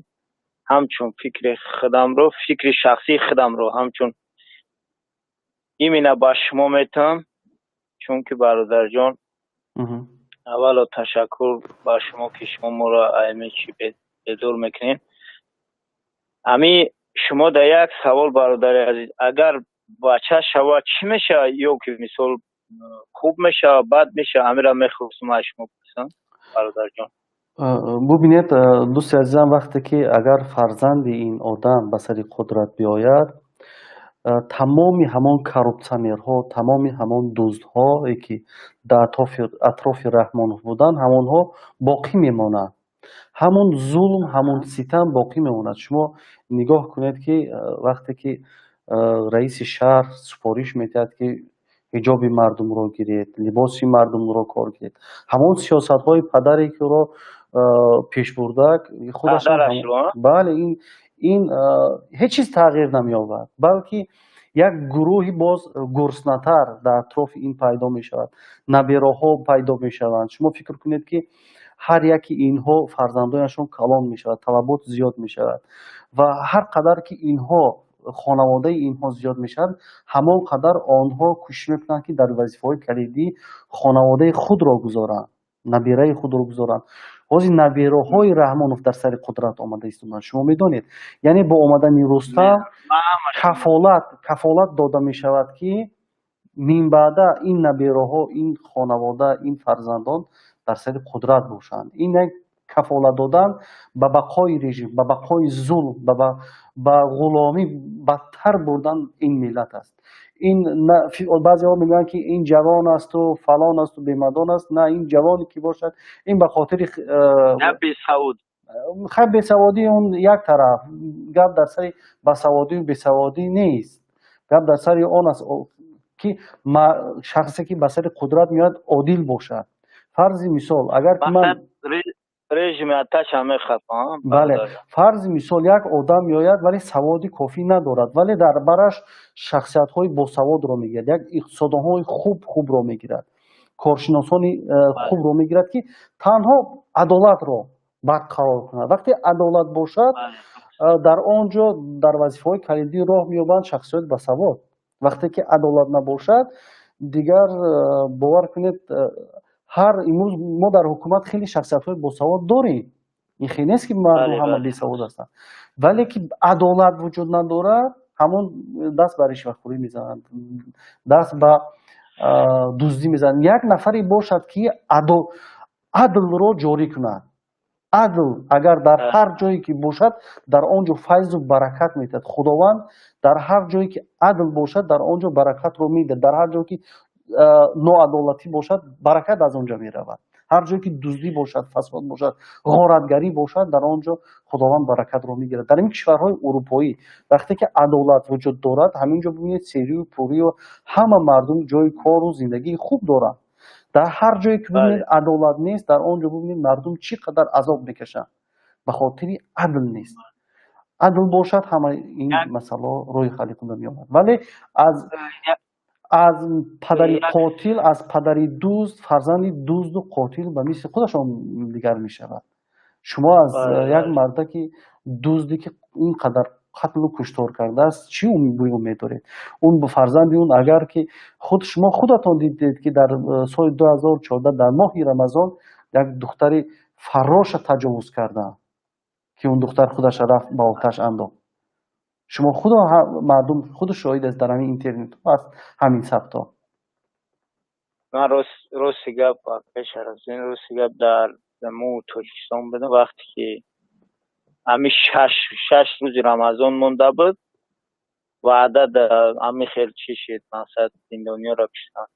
ҳамчун фикри худамро, фикри шахсии худамро ҳамчун именно ба шумо метавам, чунки, бародарҷон, аввало ташаккур ба шумо, ки шумо моро ами чӣ бедор мекунед. Ами шумо дар як савол, бародари азиз: агар бача шавад, чӣ мешавад ё ки мисол хуб мешавад, бад мешавад? Амира мехостум аз шумо пурсам, бародарҷон. Бубинед, дӯсти азизам, вақте ки агар фарзанди ин одам ба сари қудрат биёяд, тамоми ҳамон коррупсионерҳо, тамоми ҳамон дуздҳое, ки дар атрофи Раҳмонов буданд, ҳамонҳо боқӣ мемонанд. Ҳамон зулм, ҳамон ситам боқӣ мемонад. Шумо нигоҳ кунед, ки вақте ки раиси шаҳр супориш медиҳад, ки ҳиҷоби мардумро гиред, либоси мардумро кор гиред, ҳамон сиёсатҳои падаре, ки ӯро пеш бурда худаш, бале, ин ҳеҷ чиз тағйир намеёбад, балки як гурӯҳи боз гурснатар дар атрофи ин пайдо мешавад, набераҳо пайдо мешаванд. Шумо фикр кунед, ки ҳар яки инҳо фарзандояшон калон мешавад, талабот зиёд мешавад ва ҳар қадар ки инҳо, хонаводаи инҳо зиёд мешавад, ҳамон қадар онҳо кӯшиш мекунанд, ки дар вазифаҳои калидӣ хонаводаи худро гузоранд, набераи худро гузоранд. Ҳозир набераҳои Раҳмонов дар сари қудрат омада истоданд, шумо медонед. Яъне бо омадани Рустам кафолат дода мешавад, ки минбаъда ин набераҳо, ин хонавода, ин фарзандон дар сари қудрат бошанд. Ин як кафолат додан ба бақои режим, ба бақои зулм, ба ғуломӣ бадтар бурдан ин миллат аст. Ин баъзеҳо мегӯянд, ки ин ҷавон асту фалон асту бемадон аст. На, ин ҷавоне ки бошад, ин ба хотири хай бесаводӣ он як тараф, гап дар сари басаводию бесаводӣ нест. Гап дар сари он аст, ки шахсе, ки ба сари қудрат меояд, одил бошад. Фарзи мисол, агар ки ман бале, фарзи мисол, як одам меояд, вале саводи кофӣ надорад, вале дар бараш шахсиятҳои босаводро мегирад, як иқтисодонҳои хубро мегирад, коршиносони хубро мегирад, ки танҳо адолатро барқарор кунад. Вақте адолат бошад, дар он ҷо дар вазифаҳои калидӣ роҳ меёбанд шахсиёти басавод. Вақте ки адолат набошад, дигар бовар кунед, ҳар имрӯз мо дар ҳукумат хеле шахсиятҳои босавод дорем. Ин хел нест, ки мардум ҳама бесавод ҳастанд, вале ки адолат вуҷуд надорад, ҳамон даст ба ришвахӯрӣ мезананд, даст ба дуздӣ мезананд. Як нафаре бошад, ки адлро ҷорӣ кунад. Адл агар дар ҳар ҷое ки бошад, дар он ҷо файзу баракат медиҳад Худованд. Дар ҳар ҷое ки адл бошад, дар он ҷо баракатро медиҳад. Дар ҳар ҷое ки ноадолатӣ бошад, баракат аз он ҷо меравад. Ҳар ҷое ки дуздӣ бошад, фасод бошад, ғоратгарӣ бошад, дар он ҷо Худованд баракатро мегирад. Дар ин кишварҳои урупоӣ вақте ки адолат вуҷуд дорад, ҳамин ҷо бибинед, серию пурию ҳама мардум ҷои кору зиндагии хуб доранд. Дар ҳар ҷое ки бибинед, адолат нест, дар он ҷо бибинед, мардум чӣ қадар азоб мекашанд, ба хотири адл нест. Адл бошад, ҳама ин масъалаҳо роҳи ҳалли худро меёбад. Вале аз падари қотил, аз падари дузд, фарзанди дузду қотил ба мисли худашон дигар мешавад. Шумо аз як мардаки дузде, ки ин қадар қатлу куштор кардааст, чӣ бӯй умед доред? Он фарзанди он, агар ки худ шумо худатон дидед, ки дар соли 2014 дар моҳи Рамазон як духтари фарроша таҷовуз карданд, ки он духтар худаша рафт ба оташ андохт. Шумо худо, мардум худу шоҳид аст, дар ҳамин интернетҳо аст ҳамин сабтҳо. Ман рости гап, пеш рости гап, дар мо Тоҷикистон будам, вақте ки Ҳами 6 рӯзи Рамазон монда буд, ваъда ҳами хел чӣ шид, мақсад зиндониёро киштанд.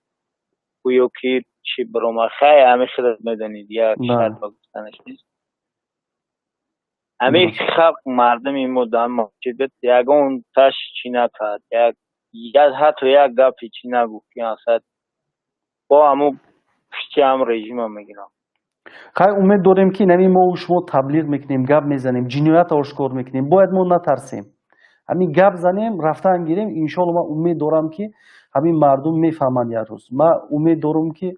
Гӯё ки чӣ биромад. Хай, ҳами хелат медонед, як шарт ба гуфтанаш нест. Ҳами халқ, мардуми мо дар масҷид буд, ягон таш чӣ накард, як ҳатто як гапи чӣ нагуфт, ки мақсад бо ҳамун пушти ҳам режима мегирам. Хай, умед дорем, ки нами мо шумо таблиғ мекунем, гап мезанем, ҷиноят ошкор мекунем. Бояд мо натарсем, ҳамин гап занем, рафтан гирем. Иншоалло, ман умед дорам, ки ҳамин мардум мефаҳманд як рӯз. Ман умед дорам, ки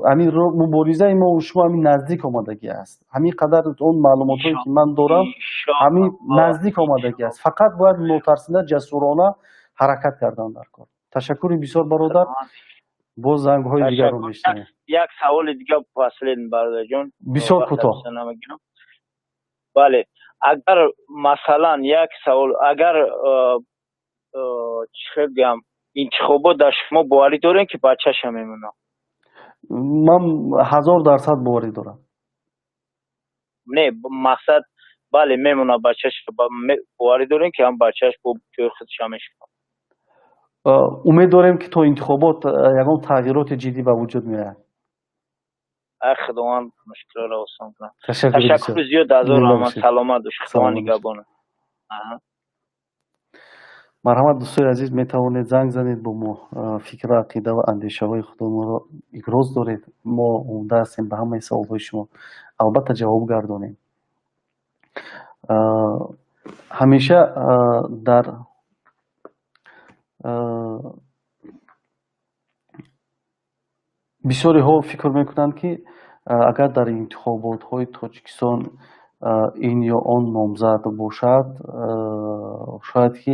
ҳамин муборизаи мо шумо ҳамин наздик омадагӣ аст. Ҳамин қадар он маълумотҳое, ки ман дорам, ҳамин наздик омадагӣ аст. Фақат бояд нотарсида, ҷасурона ҳаракат кардан дар кор. Ташаккури бисёр, бародар. Боз зангҳои дигарро мешунавем. Як саволи дига, последний, бародарҷон. Бисёр кӯтоҳ. Бале, агар масалан, як савол, агар чӣ хел гӯям, интихобот дар шумо боварӣ дорем, ки бачаша мемонад? Ман 1000% боварӣ дорам. Не, мақсад, бале, мемонад бачаш, боварӣ дорем, ки ҳам бачаш бо ҷои худша мешавад? Умед дорем, ки то интихобот ягон тағйироти ҷиддӣ ба вуҷуд меояд. Ай, Худованд мушкилоро осон кунад. Ташаккури зиёд, азор раҳмат, саломат бош, Худованд нигаҳбонат. Марҳамат, дӯстои азиз, метавонед занг занед, бо мо фикру ақида ва андешаҳои худро иброз доред. Мо омода ҳастем ба ҳамаи саволҳои шумо албатта ҷавоб гардонем. Ҳамеша дар бисёриҳо фикр мекунанд, ки агар дар интихоботҳои Тоҷикистон ин ё он номзад бошад, шояд ки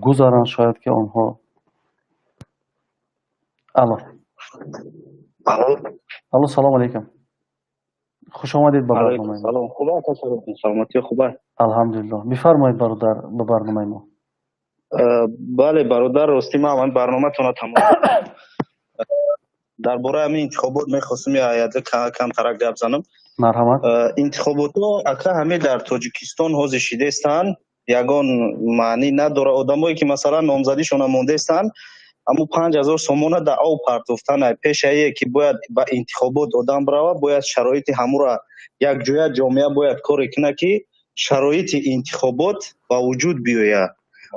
гузаранд, шояд ки онҳо. Алло, алло, салому алайкум, хуш омадед ба барномаи. Саломатӣ хуба? Алҳамдулиллоҳ. Бифармоед, бародар, ба барномаи мо. Бале, бародар, ростӣ ман ҳамин барноматонро тамошо, дар бораи ҳамин интихобот мехостум камтарак гап занам. Марҳамат. Интихоботҳо, ака, ҳаме дар Тоҷикистон ҳозир шидаистанд, ягон маънӣ надорад. Одамое ки, масалан, номзадишона мондаистанд, ҳамун 5000 сомона дар об партофтан. Пешае ки бояд ба интихобот одам бирава, бояд шароити ҳамура якҷоя ҷомеа бояд коре кунад, ки шароити интихобот ба вуҷуд биёяд.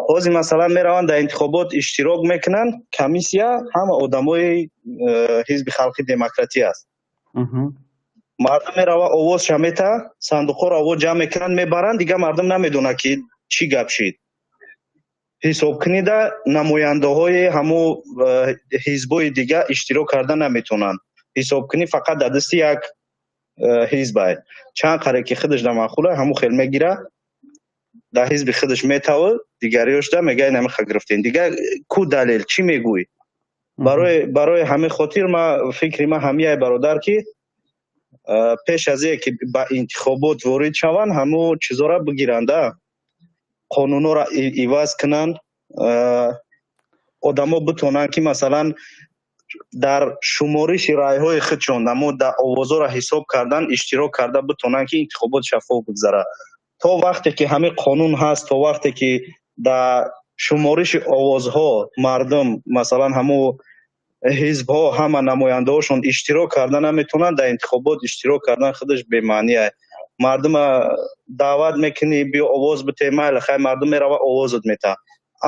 Ҳозир, масалан, мераванд, дар интихобот иштирок мекунанд, комиссия ҳама одамои Ҳизби Халқи Демократӣ аст. Мардум мерава, овозша мета, сандуқҳоро овоз ҷамъ мекунанд, мебаранд, дигар мардум намедонад, ки чӣ гап шид. Ҳисобкунида намояндаҳои ҳамун ҳизбҳои дигар иштирок карда наметавонанд. Ҳисобкунӣ фақат дар дасти як ҳизб ай. Чанд қаре ки худаш дар маъқула, ҳамун хел мегира, дар ҳизби худаш метавад, дигариёшда мега, инамиха гирифтем. Дигар ку далел, чӣ мегӯӣ? Барои ҳамин хотир ма фикри ма ҳамияй, бародар, ки пеш аз ие ки ба интихобот ворид шаванд, ҳамун чизоро бигиранда, қонунҳоро иваз кунанд, одамо битонанд, ки масалан дар шумориши райҳои худшон, амо дар овозҳоро ҳисоб кардан иштирок карда битонанд, ки интихобот шаффоф бигзарад. То вақте ки ҳамин қонун ҳаст, то вақте ки дар шумориши овозҳо мардум, масалан, ҳамун ҳизбҳо, ҳама намояндаҳошон иштирок карда наметавонанд, дар интихобот иштирок кардан худаш бемаъния. Мардума даъват мекунӣ, биё овоз бите, майли, хай, мардум мерава, овозат мета,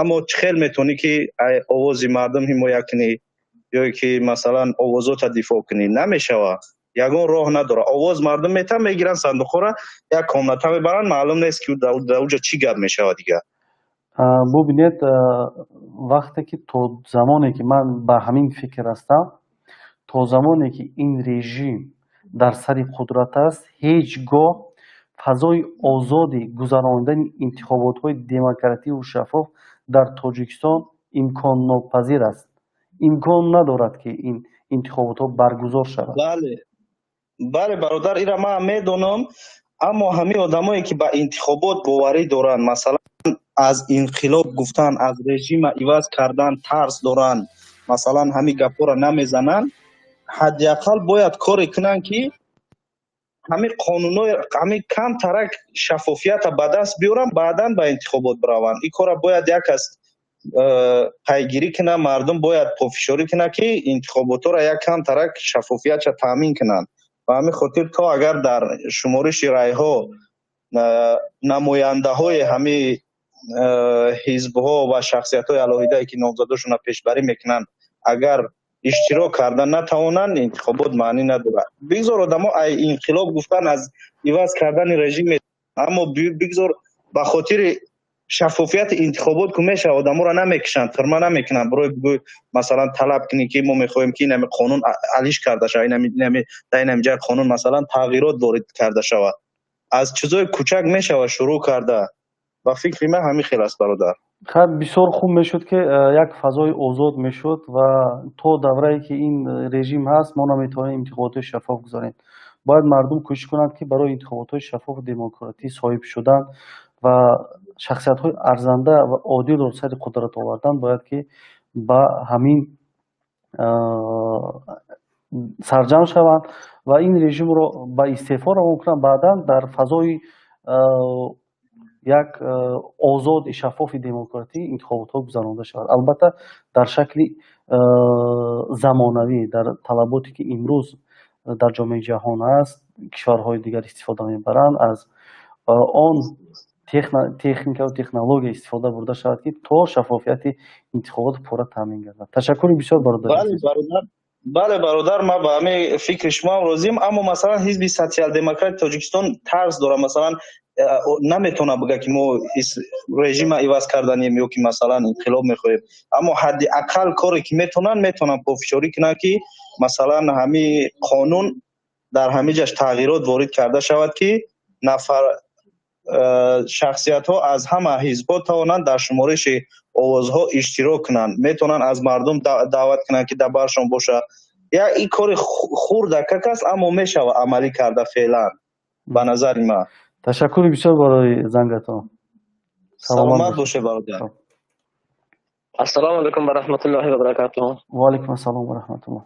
аммо чӣ хел метавонӣ, ки овози мардум ҳимоя кунӣ ё ки, масалан, овозота дифоъ кунӣ? Намешавад, ягон роҳ надорад. Овоз мардум мета, мегиранд сандуқҳоро, як комната мебаранд, маълум нест, ки дар уҷа чӣ гап мешавад дигар. Бубинед, вақте ки, то замоне ки ман ба ҳамин фикр ҳастам, то замоне ки ин режим дар сари қудрат аст, ҳеҷ гоҳ фазои озоди гузаронидани интихоботҳои демокративу шаффоф дар Тоҷикистон имконнопазир аст. Имкон надорад, ки ин интихоботҳо баргузор шавад. Бале, бале, бародар, ира ман медонам, аммо ҳамин одамое ки ба интихобот боварӣ доранд, масалан, аз инқилоб гуфтан, аз режима иваз кардан тарс доранд, масалан, ҳамин гапҳоро намезананд, ҳадди ақал бояд коре кунанд, ки Ҳамин қонунҳои ҳамин камтарак шаффофията ба даст биёранд, баъдан ба интихобот бираванд. Ин корро бояд як кас пайгирӣ кунад, мардум бояд пофишорӣ кунад, ки интихоботҳоро як камтарак шаффофиятша таъмин кунанд. Ба ҳамин хотир, то агар дар шумориши райҳо намояндаҳои ҳамин ҳизбҳо ва шахсиятҳои алоҳидае, ки номзадошонро пешбарӣ мекунанд, агар иштирок карда натавонанд, интихобот маънӣ надорад. Бигзор одамо ай инқилоб гуфтан, аз иваз кардани режим, аммо бигзор ба хотири шаффофияти интихобот ку мешавад, одаморо намекушанд, тюрьма намекунанд. Барои бигӯй, масалан, талаб кунӣ, ки мо мехоҳем, ки инами қонун алиш карда шавад, дар инами ҷай қонун, масалан, тағйирот ворид карда шавад. Аз чизои кӯчак мешавад шурӯъ карда. Ба фикри ман, ҳамин хел аст, бародар. Хай, бисёр хуб мешуд, ки як фазои озод мешуд, ва то даврае ки ин режим ҳаст, мо наметавонем интихоботҳои шаффоф гузорем. Бояд мардум кӯшиш кунанд, ки барои интихоботҳои шаффофу демократӣ соҳиб шудан ва шахсиятҳои арзанда ва одилро сари қудрат овардан, бояд ки ба ҳамин сарҷамъ шаванд ва ин режимро ба истеъфо равон кунанд. Баъдан дар фазои як озоди шаффофи демократӣ интихоботҳо гузаронида шавад, албатта, дар шакли замонавӣ, дар талаботе ки имрӯз дар ҷомеаи ҷаҳон аст, кишварҳои дигар истифода мебаранд, аз он техникаву технология истифода бурда шавад, ки то шаффофияти интихобот пурра таъмин гардад. Ташаккури бисёр, бародар. Бале, бародар, ман ба ҳамин фикри шумоам розиам, аммо, масалан, ҳизби Социал-демократи Тоҷикистон тарс дорад. Масалан, наметавонад бигӯяд, ки мо режима иваз карданем ё ки, масалан, инқилоб мехоҳем, аммо ҳадди ақал коре ки метавонанд, метавонанд пофишорӣ кунанд, ки, масалан, ҳамин қонун дар ҳамин ҷаш тағйирот ворид карда шавад, ки нафар шахсиятҳо аз ҳама ҳизбҳо тавонанд дар шумориши овозҳо иштирок кунанд. Метавонанд аз мардум даъват кунанд, ки дар баршон бошад. Як ин кори хурдакак аст, аммо мешавад амалӣ карда феълан, ба назари ман. Ташаккури бисёр барои зангатон. Саломат бошед, бародар. Ассалому алайкум ва раҳматуллоҳи ва баракатуҳ. Ва алайкум ассалом ва раҳматуллоҳ.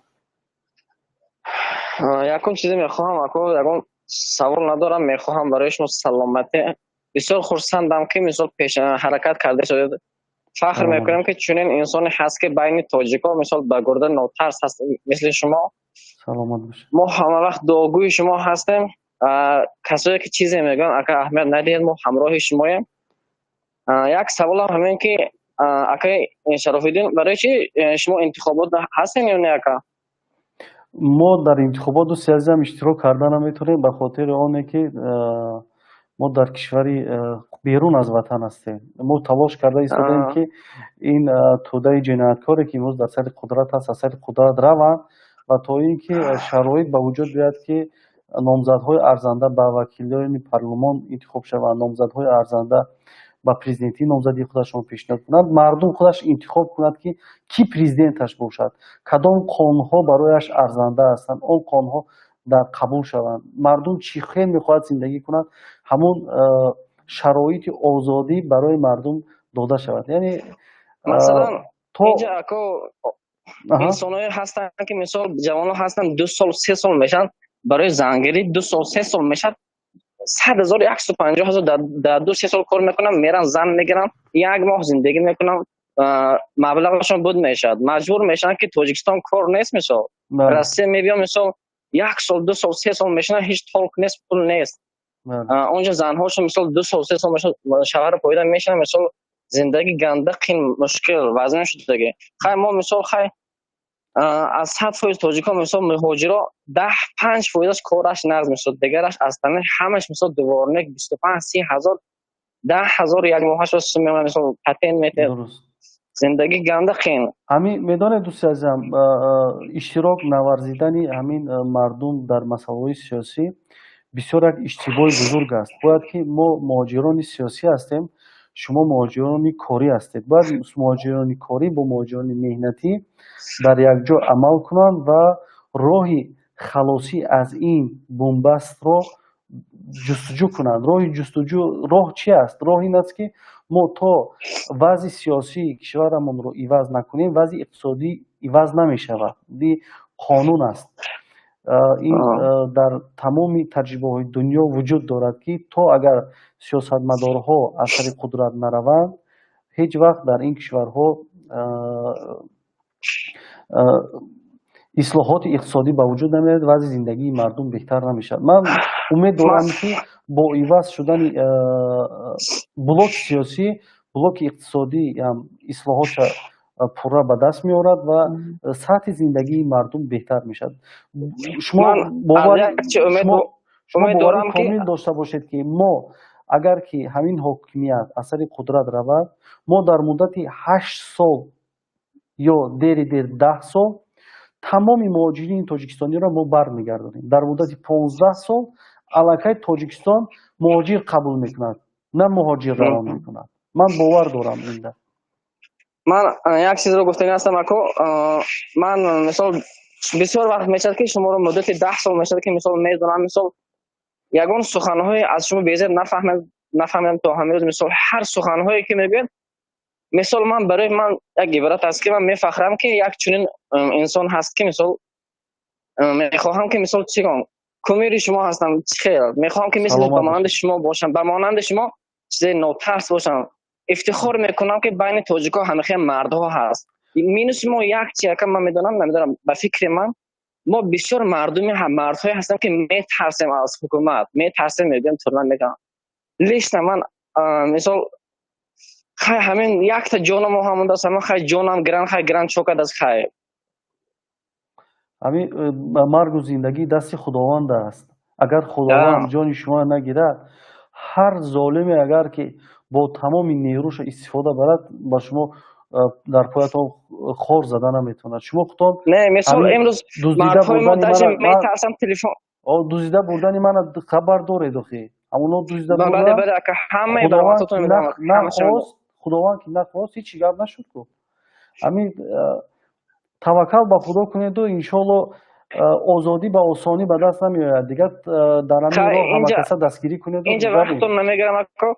Якум чизе мехоҳам, ако, ягон савол надорам, мехоҳам барои шумо саломатӣ. Бисёр хурсандам, ки мисол пеш ҳаракат карда шудед. Фахр мекунем, ки чунин инсоне ҳаст, ки байни тоҷико мисол ба гурда нотарс ҳаст мисли шумо. Саломат бошед. Мо ҳама вақт дуогӯи шумо ҳастем. Касое ки чизе мегӯянд, ака, аҳамият надиҳед, мо ҳамроҳи шумоем. Як саволам ҳамин, ки акаи Шарофиддин, барои чи шумо интихобот ҳастем ё не, ака? Мо дар интихобот, дӯсти азизам, иштирок карда наметавонем, ба хотири оне ки мо дар кишвари берун аз ватан ҳастем. Мо талош карда истодаем, ки ин тӯдаи ҷинояткоре, ки имрӯз дар сари қудрат аст, аз сари қудрат раванд ва то ин ки шароит ба вуҷуд биёяд, ки номзадҳои арзанда ба вакилони парлумон интихоб шаванд, номзадҳои арзанда ба президентӣ номзадии худашон пешниҳод кунанд, мардум худаш интихоб кунад, ки кӣ президенташ бошад, кадом қонунҳо барояш арзанда ҳастанд, он қонунҳо дар қабул шаванд, мардум чӣ хел мехоҳад зиндагӣ кунад, ҳамон шароити озодӣ барои мардум дода шавад, яъне Масалан, инҷа, ако, инсонҳое ҳастанд, ки мисол ҷавонҳо ҳастанд, 2 сол, 3 сол мешаванд барои зангирӣ, 2 сол, 3 сол мешавад, 100 0, 150 000 дар 2-3 сол кор мекунанд, меран, зан мегиранд, як моҳ зиндагӣ мекунанд, маблағашон буд мешавад, маҷбур мешаванд, ки Тоҷикистон кор нест, мисол Россия мебиён, мисол як сол, 2 сол, 3 сол мешаванд, ҳеҷ толк нест, пул нест. Онҷо занҳошон мисол 2 сол, 3 сол мешавад, шавҳар поида мешаванд, мисол зиндагӣ ганда қин, мушкил, вазнин шудагӣ. Хай, мо мисол, хай, аз 100% тоҷикон, мисол муҳоҷиро 10-5 фоизаш кораш нағз, мисол дигараш аз тани ҳамаш мисол дворник, 25-30 ҳазор, 10 000 як моҳаш мемонад, мисол патент метиҳад, зиндагӣ ганда қин. Ҳамин медонед, дӯсти азизам, иштирок наварзидани ҳамин мардум дар масъалаҳои сиёсӣ бисёр як иштибоҳи бузург аст. Бояд ки мо муҳоҷирони сиёсӣ ҳастем, шумо муҳоҷирони корӣ ҳастед. Бояд муҳоҷирони корӣ бо муҳоҷирони меҳнатӣ дар якҷо амал кунанд ва роҳи халосӣ аз ин бунбастро ҷустуҷӯ кунанд. Роҳи ҷустуҷӯ, роҳ чи аст? Роҳ ин аст, ки мо то вазъи сиёсии кишварамонро иваз накунем, вазъи иқтисодӣ иваз намешавад. Қонун аст. Ин дар тамоми таҷрибаҳои дунё вуҷуд дорад, ки то агар сиёсатмадорҳо аз сари қудрат нараванд, ҳеҷ вақт дар ин кишварҳо ислоҳоти иқтисодӣ ба вуҷуд намеояд, вазъи зиндагии мардум беҳтар намешавад. Ман умед дорам, ки бо иваз шудани блоки сиёсӣ, блоки иқтисодӣ ислоҳотша пурра ба даст меорад ва сатҳи зиндагии мардум беҳтар мешавад. Шумо бовари комил дошта бошед, ки мо агар ки ҳамин ҳокимият аз сари қудрат равад, мо дар муддати 8 сол ё дери дер 10 сол тамоми муҳоҷирини тоҷикистониро мо бармегардонем. Дар муддати 15 сол аллакай Тоҷикистон муҳоҷир қабул мекунад, на муҳоҷир равон мекунад. Ман бовар дорам инда. Ман як чизро гуфтани ҳастам, ако. Ман, мисол, бисёр вақт мешавад, ки шуморо муддати 10 сол мешавад, ки, мисол, медонам. Мисол, ягон суханҳое аз шумо безеб нафаҳмидам то ҳамин рӯз. Мисол, ҳар суханҳое ки мегӯяд, мисол, ман барои ман як ибрат аст, ки ман мефахрам, ки як чунин инсон ҳаст, ки, мисол, мехоҳам, ки, мисол, чӣ кунам, кумири шумо ҳастам. Чӣ хел мехоҳам, ки мисли ба монанди шумо бошам, ба монанди шумо чизе нотарс бошам. Ифтихор мекунам, ки байни тоҷикҳо ҳамихел мардҳо ҳаст. Минуси мо як чи, ака, ман медонам, намедонам, ба фикри ман, мо бисёр мардуми мардҳое ҳастем, ки метарсем аз ҳукумат, метарсем, мегӯем, турма мекунам. Лично ман, мисол, хай, ҳамин якта ҷонамо ҳамондааст, ҳамин, хай, ҷонам гиран, хай, гиран, чокад аз хай. Ҳамин маргу зиндагӣ дасти Худованд аст. Агар Худованд ҷони шумо нагирад, ҳар золиме агар ки бо тамоми нерӯша истифода барад, ба шумо дар поятон хор зада наметавонад. Шумо худтон Не, мисол, имрӯз мардҳои мо даже метарсам телефон Дуздида бурдани мана хабар доред охи? Ҳамоно дуздида. Бале, ака, ҳамаи. Нахост, Худованд ки нахост, ҳеҷ гап нашуд ку. Ҳамин таваккал ба Худо кунеду, иншоалло, озодӣ ба осонӣ ба даст намеояд. Дигар дар ҳамин роҳ ҳамакаса дастгирӣ кунеду. Инҷа вақтон намегирам, ако,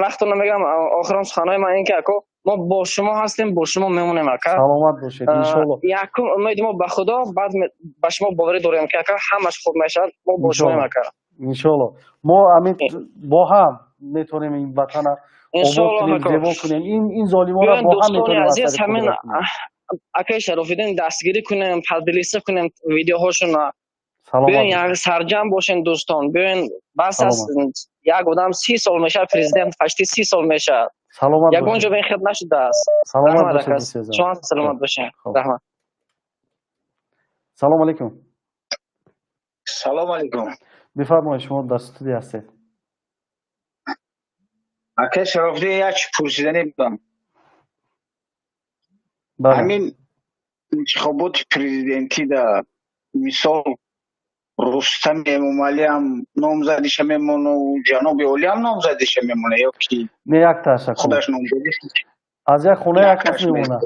вақтон намегирам. Охирон суханҳои ман ин ки, ако, мо бо шумо ҳастем, бо шумо мемонем, ака. Саломат бошед, иншоалло. Якум умеди мо ба Худо, баъд ба шумо. Боварӣ дорем, ки, ака, ҳамаш хуб мешавад. Мо бо шумоем, ака. Иншоалло, мо ҳамин бо ҳам метавонем ин ватана обод кунем, зебо кунем. Ин золимонро бо ҳам метавонем. Азиз, ҳамин акаи Шарофиддин дастгирӣ кунем, поделиться кунем видеоҳошона. Биёен, як сарҷам бошем, дӯстон, биёен. Бас аст, як одам 30 сол мешавад президент, почти 30 сол мешавад. Саломат. Ягон ҷо ба ин хел нашудааст. Саломат бошед. Шумо саломат бошед, раҳмат. Салому алейкум. Салому алейкум. Бифармоед, шумо дар студия ҳастед. Акаи Шарофиддин, як чи пурсиданӣ будам. Ҳамин интихоботи президентида, мисол, Рустами Эмомалиам номзадиша мемону ҷаноби олиам номзадиша мемона ё ки? Не, якташа. Худаш номзадиш. Аз як хона як кас мемонад.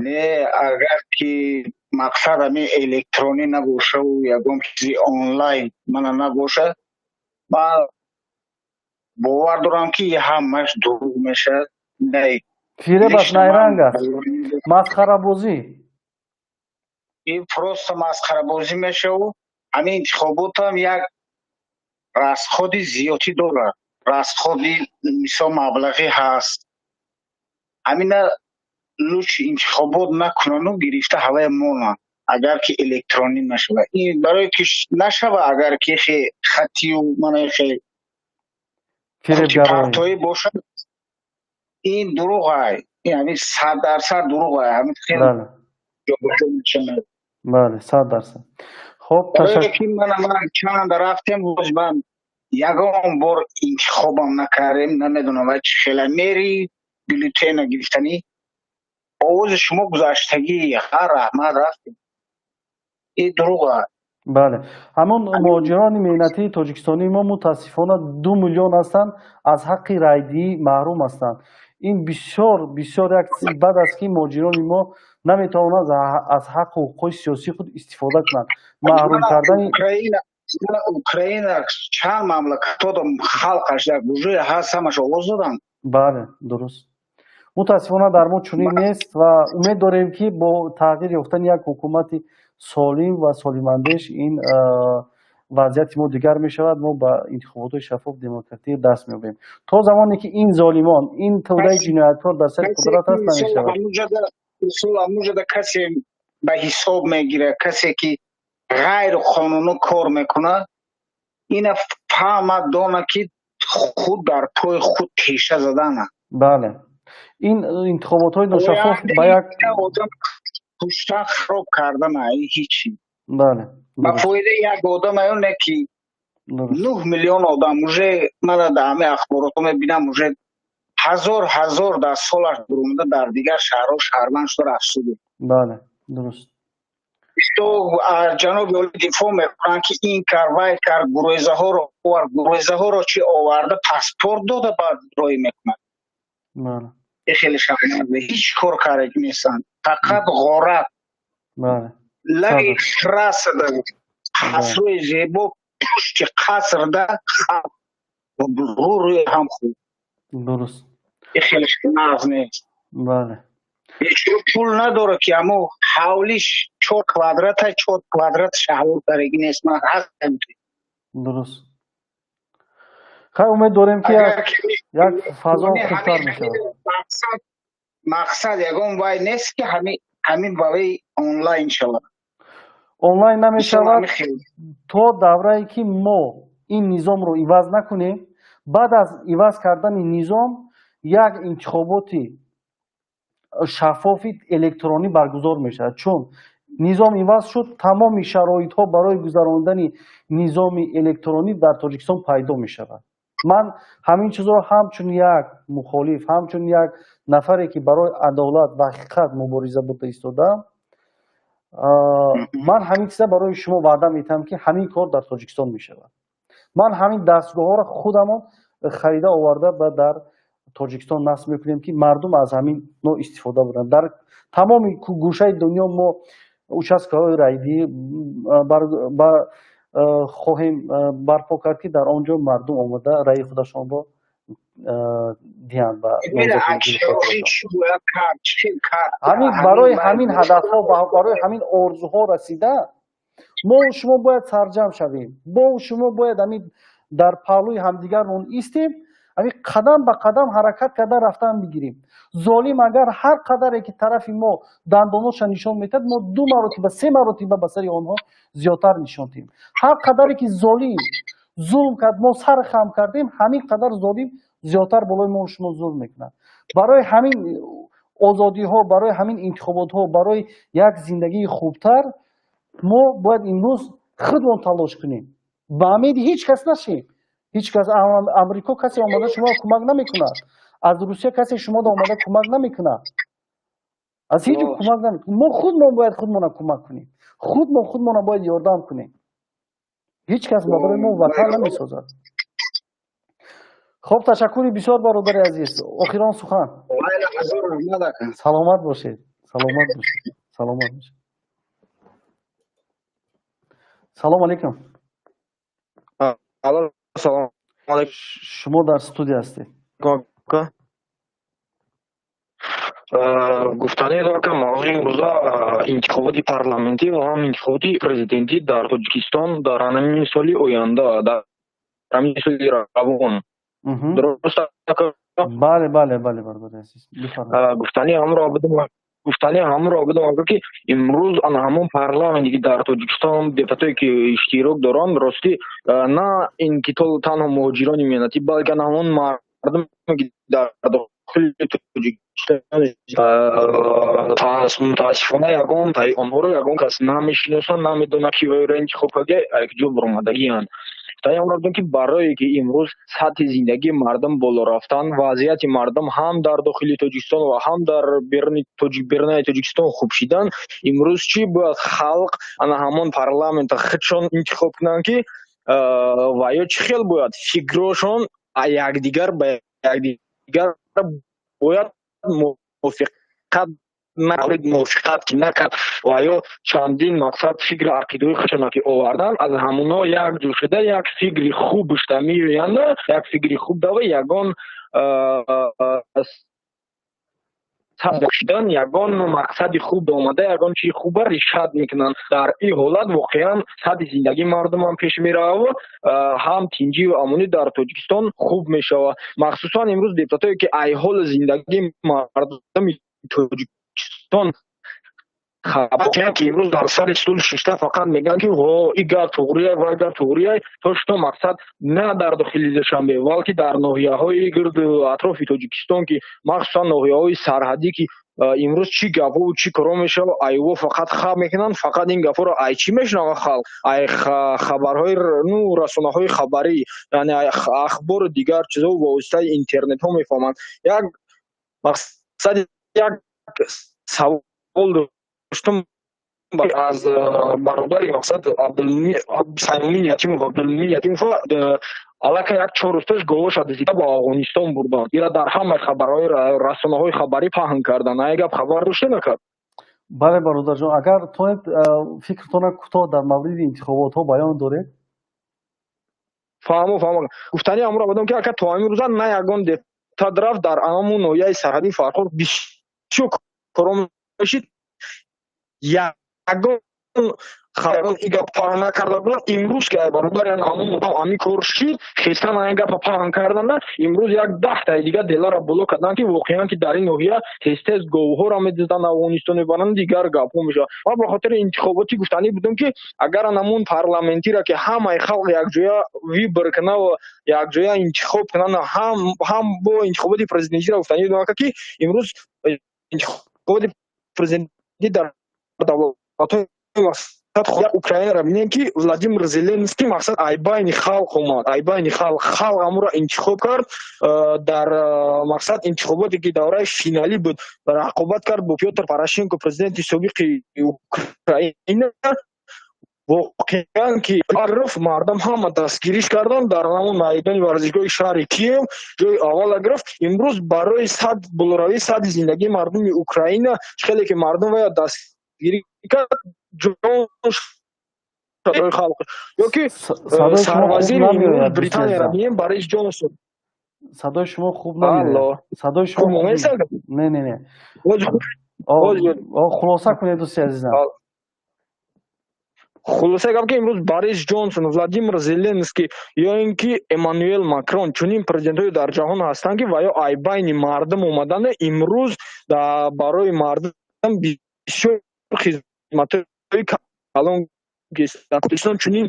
Не, агар ки мақсад ҳамин электронӣ набошаву ягон чизи онлайн мана набошад, ман бовар дорам, ки ҳамаш дурӯғ мешавад. Фиреб аст, найранг аст, масхарабозӣ. Ин просто масхарабозӣ мешаву ҳамин интихоботам як расходи зиёдӣ дорад, расходи, мисол, маблағӣ ҳаст. Ҳамина лучше интихобот накунану гирифта ҳавая монанд, агар ки электронӣ нашава. Ин барое ки нашава, агар ки хе хатию мана хе партоӣ бошад, ин дурӯғай, ин ҳамин 100% дурӯғай, ҳамин хел. Бале, 100%. Хоб. Барое ки ман чанд рафтем, ҳоз ман ягон бор интихобам накардем, намедонам вай чӣ хела. Мери бюллетена гирифтанӣ, овози шумо гузаштагӣ, ҳар раҳмат, рафтем. Ин дурӯға. Бале, ҳамон муҳоҷирони меҳнатии тоҷикистонии мо, мутаассифона, 2 миллион ҳастанд, аз ҳаққи райдиҳӣ маҳрум ҳастанд. Ин бисёр бисёр як чизи бад аст, ки муҳоҷирони мо наметавонанд аз ҳаққу ҳуқуқҳои сиёсии худ истифода кунанд. Маҳрум кардани Украина, чанд мамлакатҳо халқаш дар буҷои ҳаст, ҳамаш овоз доданд. Бале, дуруст. Мутаассифона, дар мо чунин нест ва умед дорем, ки бо тағйир ёфтани як ҳукумати солим ва солимандеш ин вазъияти мо дигар мешавад, мо ба интихоботҳои шаффоф, демократӣ даст меёбем. То замоне ки ин золимон, ин тӯдаи ҷинояткор дар сари қудрат аст, намешавад. Мисол, ҳамуҷада касе ба ҳисоб мегирад, касе ки ғайриқонунӣ кор мекунад, ина фаҳмад, дона, ки худ дар пои худ теша задана. Бале, ин интихоботҳои ношаффоф ба як одам куштан, хароб кардана, ҳичи. Ба фоидаи як одам аю не, ки 9 миллион одам уже мана дар ҳамаи ахборотҳо мебинам, уже ҳазор ҳазор дар солаш бурумада дар дигар шаҳрҳо шаҳрванд шуда рафтуду. Бале, дуруст. Ҷаноби олӣ дифоъ мекунанд, ки ин кар, вай кар, гурезаҳоро овар. Гурезаҳоро чӣ оварда, паспорт дода, баъд роӣ мекунад. Хеле шарманда, ҳеҷ кор кардаги нестанд, фақат ғорат. Лаги расада қасрҳои зебо, пушти қасрда рӯ рӯи ҳам хуб. Хеле нағз нест. Пул надорад, ки амо ҳавлиш 4 квадрата, 4 квадрат ҳавл кардаги нест, ман ҳастам. Дуруст. Хай, умед дорем, ки як фазо хубтар мешавад. Мақсад ягон вай нест, ки ҳамин барои онлайн шавад. Онлайн намешавад то даврае ки мо ин низомро иваз накунем. Баъд аз иваз кардани низом як интихоботи шаффофи электронӣ баргузор мешавад, чун низом иваз шуд, тамоми шароитҳо барои гузарондани низоми электронӣ дар Тоҷикистон пайдо мешавад. Ман ҳамин чизро ҳамчун як мухолиф, ҳамчун як нафаре, ки барои адолат ва ҳақиқат мубориза бурда истодаам, ман ҳамин чиза барои шумо ваъда медиҳам, ки ҳамин кор дар Тоҷикистон мешавад. Ман ҳамин дастгоҳҳоро худамон харида оварда ба дар Тоҷикистон насб мекунем, ки мардум аз ҳамин но истифода буранд. Дар тамоми гӯшаи дунё мо участкаҳои райдиҳӣ хоҳем барпо кард, ки дар он ҷо мардум омада раъи худашонро диҳанд. Ҳамин барои ҳамин ҳадафҳо, барои ҳамин орзуҳо расида, мо шумо бояд сарҷамъ шавем, бо шумо бояд ҳамин дар паҳлӯи ҳамдигармон истем, ҳамин қадам ба қадам ҳаракат карда рафтан бигирем. Золим агар ҳар қадаре ки тарафи мо дандоноша нишон медиҳад, мо ду маротиба, се маротиба ба сари онҳо зиёдтар нишон диҳем. Ҳар қадаре ки золим зулм кард, мо сар хам кардем, ҳамин қадар золим зиёдтар болои мо шумо зулм мекунад. Барои ҳамин озодиҳо, барои ҳамин интихоботҳо, барои як зиндагии хубтар мо бояд имрӯз худмон талош кунем, ба умеди ҳеҷ кас нашем. Ҳеҷ кас, Амрико касе омада шуморо кӯмак намекунад, аз Русия касе шуморо омада кӯмак намекунад, аз ҳеҷ кӯмак намекунад. Мо худмон бояд худмона кӯмак кунем, худмон худмона бояд ёрдам кунем. Ҳеҷ кас барои мо ватан намесозад. Хоб, ташаккури бисёр, бародари азиз. Охирон сухан. Саломат бошед, саломат бошед, саломат бошед. Салом алейкум. Салом. Шумо дар студия ҳастед. Гуфтанӣ дорам, ки мавзӯи имрӯза интихоботи парламентӣ ва ҳам интихоботи президентӣ дар Тоҷикистон дар ҳамин соли оянда, дар ҳамин соли равон, дуруст? Бале, бародари азиз. Гуфтанӣ ҳамро будам, ки имрӯз ана ҳамон парламенте, ки дар Тоҷикистон депутатое, ки иштирок доранд, ростӣ, на ин ки танҳо муҳоҷирони меҳнатӣ, балки ана ҳамон мардуме, ки дар дохили Тоҷикистон, мутаассифона, ягон онҳоро ягон кас намешиносад, намедонад, ки вайро интихоб карда, якҷо баромадагианд. Гуфтанӣ онро будам, ки барое ки имрӯз сатҳи зиндагии мардум боло рафтан, вазъияти мардум ҳам дар дохили Тоҷикистон ва ҳам дар берунаи Тоҷикистон хуб шидан, имрӯз чӣ бояд халқ ана ҳамон парламента худшон интихоб кунанд, ки ва ё чӣ хел бояд фикрошон якдигар ба якдигар бояд мувофиқат мувофиқат ки накард ва ё чандин мақсад, фикру ақидаҳои худшона ки овардан, аз ҳамонҳо як ҷо шуда, як фикри хуб шуда меоянд, як фикри хуб дава ягон. Шидан ягон мақсади хуб омада, ягон чизи хуба решат мекунанд. Дар ин ҳолат воқеан сатҳи зиндагии мардум ҳам пеш меравад, ҳам тинҷию амонӣ дар Тоҷикистон хуб мешавад. Махсусан имрӯз депутатое, ки айҳоли зиндагии мардуми Тоҷикистон хабар, ки имрӯз дар сари стул шишта фақат мегӯянд, ки ҳо, и гап туғрия, вай гап туғрия, то что мақсад на дар дохили Душанбе, балки дар ноҳияҳои гирду атрофи Тоҷикистон, ки махсусан ноҳияҳои сарҳадӣ, ки имрӯз чӣ гапҳову чӣ коро мешавад, айво фақат хаб мекунанд. Фақат ин гапҳоро ай чӣ мешунавад халқ? Ай хабарҳои, ну, расонаҳои хабарӣ, яъне ахбору дигар чизҳо ба воситаи интернетҳо мефаҳманд. Як мақсади, як савол доштам аз бародари, мақсад, Саймумин Ятимов. Абдулмумин Ятимов аллакай як 4 рӯз пеш говоша дизида ба Афғонистон бурданд. Ира дар ҳамаи хабарҳои расонаҳои хабарӣ паҳн карданд. Ай гап хабар доште накард? Бале, бародарҷон, агар тонед, фикртона кӯтоҳ дар мавриди интихоботҳо баён доред. Фаҳмо, фаҳмо. Гуфтани амро будам, ки ака, то ҳамин рӯза на ягон депутат рафт дар ҳамон ноҳияи сарҳадии Фархор, бисёр коро мешид, ягон хабарон и гап паҳн накарда буданд. Имрӯз ки, ай бародар, ҳамон одам ҳамин кор шид, хестан ай гапа паҳн карданда, имрӯз як 10таи дигар делара боло карданд, ки воқеан ки дар ин ноҳия тез тез говҳоро медизданд, Афғонистон мебаранд, дигар гапҳо мешавад. Ман ба хотири интихоботӣ гуфтанӣ будам, ки агар ҳамон парламентиро, ки ҳамаи халқ якҷоя выбор кунад ва якҷоя интихоб кунанд, ҳам бо интихоботи президентиро гуфтанӣ будам, ки имрӯз интихоботи президентӣ дар давлатҳои, мақсад, Украинаро бинем, ки Владимир Зеленский, мақсад, ай байни халқ омад, ай байни халқ, халқ ҳамонро интихоб кард. Дар, мақсад, интихоботе, ки давраи финалӣ буд, рақобат кард бо Пётр Порошенко, президенти собиқи Украина. Воқеан ки гирифт, мардум ҳама дастгириш карданд, дар ҳамон майдони варзишгоҳи шаҳри Киев ҷои аввала гирифт. Имрӯз барои сад болоравии сатҳи зиндагии мардуми Украина, хеле ки мардум вая дастгирӣ кард, ҷон барои халқ, ёки сарвазири имрӯз Британияро бинем, Борис Ҷонсон. Садои шумо хуб намеояд, садои шумо. Не, не, не, хулоса кунед, дӯсти азизам. Хулоса гап, ки имрӯз Борис Ҷонсон, Владимир Зеленский ё ин ки Эммануэл Макрон, чунин президентҳое дар ҷаҳон ҳастанд, ки ва ё ай байни мардум омаданд, имрӯз барои мардум бисёр хизматҳои калон. Тоҷикистон чунин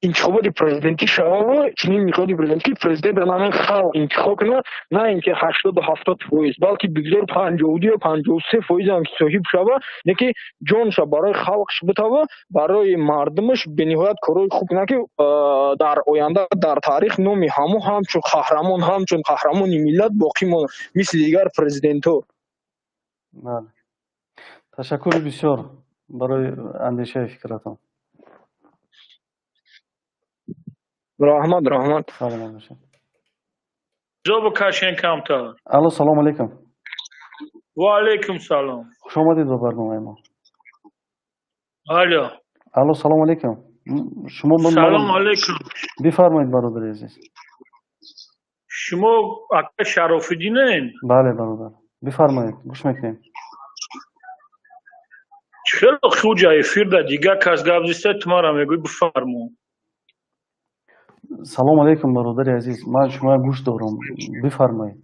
интихоботи президентӣ шавад, чунин интихоботи президентӣ, ки президентро на халқ интихоб кунад, на ин ки 80-70%, балки бигзор 52 ё 53 фоизам ки соҳиб шавад, не ки ҷонша барои халқш битава, барои мардумаш бениҳоят корҳои хуб кунад, ки дар оянда дар таърих номи ҳамо ҳамчун қаҳрамон, ҳамчун қаҳрамони миллат боқӣ монад, мисли дигар президентҳо. Ташаккури бисёр барои андешаи фикратон. Раҳмат, раҳмат. Саломат бошед. Ҷо бикашен камтар. Алло, салому алейкум. Ва алейкум салом. Хуш омадед ба барномаи мо. Алло. Алло, салому алейкум. Шумо Салому алейкум. Бифармоед, бародари азиз. Шумо ака Шарофиддинен? Бале, бародар, бифармоед, гӯш мекунем. Хеле хуҷа эфирда дигар кас гап зиста, ту мара мегӯӣ бифармо. Салому алейкум, бародари азиз, ман шумоя гӯш дорам, бифармоед.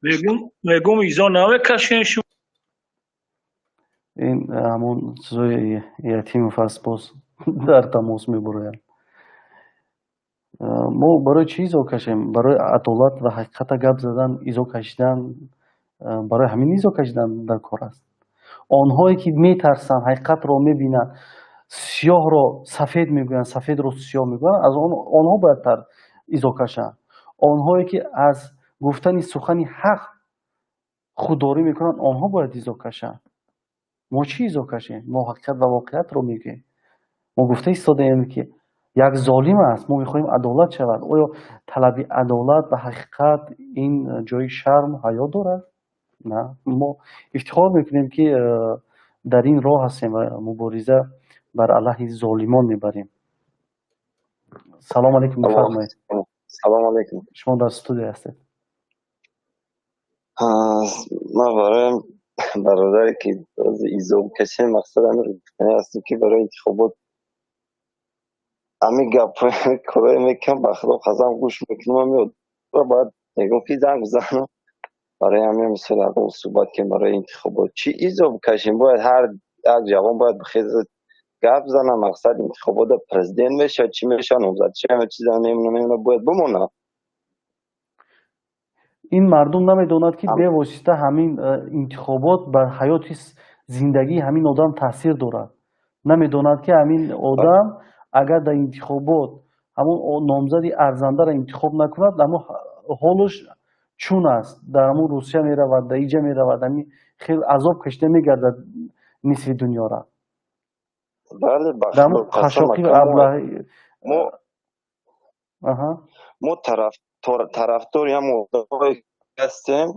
Мегум, изо намекашен шумо. Ин ҳамон чизои Ятимов аст, боз дар тамос мебурояд. Мо барои чӣ изо кашем? Барои адолат ва ҳақиқата гап задан изо кашидан, барои ҳамин изо кашидан дар кор аст. Онҳое ки метарсанд, ҳақиқатро мебинанд, сиёҳро сафед мегӯянд, сафедро сиёҳ мегӯянд, аз онҳо бояд изо кашанд. Онҳое ки аз гуфтани сухани ҳақ худдорӣ мекунанд, онҳо бояд изо кашанд. Мо чӣ изо кашем? Мо ҳақиқат ва воқеиятро мегӯем. Мо гуфта истодаем, ки як золим аст, мо мехоҳем адолат шавад. Оё талаби адолат ва ҳақиқат ин ҷои шарму ҳаё дорад? На, мо ифтихор мекунем, ки дар ин роҳ ҳастем ва мубориза бар алайҳи золимон мебарем. Салому алейкум, бифармоед. Салому алейкум. Шумо дар студия ҳастед. Ман бароям Бародаре ки изоб кашем, мақсад ҳамин гуфтанӣ ҳастем, ки барои интихобот ҳамин гапҳои корое мекунам, ба худо қасам, гӯш мекунам, ҳамин баъд мегӯям, ки занг бизанам барои ҳамин мисол ягон суҳбат кунем барои интихобот. Чӣ изоб кашем? Бояд ҳар як ҷавон бояд бихезад, гап зана. Мақсад интихобота президент мешавад, чӣ мешавад, номзад чи, ҳама чиза мемона, мемона, бояд бимонад. Ин мардум намедонад, ки бевосита ҳамин интихобот ба ҳаёти зиндагии ҳамин одам таъсир дорад. Намедонад, ки ҳамин одам агар дар интихобот ҳамон номзади арзандаро интихоб накунад, ҳамон ҳолаш чун аст, дар ҳамон Русия меравад, дар иҷа меравад, ҳамин хел азоб кашида мегардад нисфи дунёра. Бале, дар ҳамон қашшоқӣ ва аблаҳӣ. Мо тарафдори ҳамон одамое ҳастем,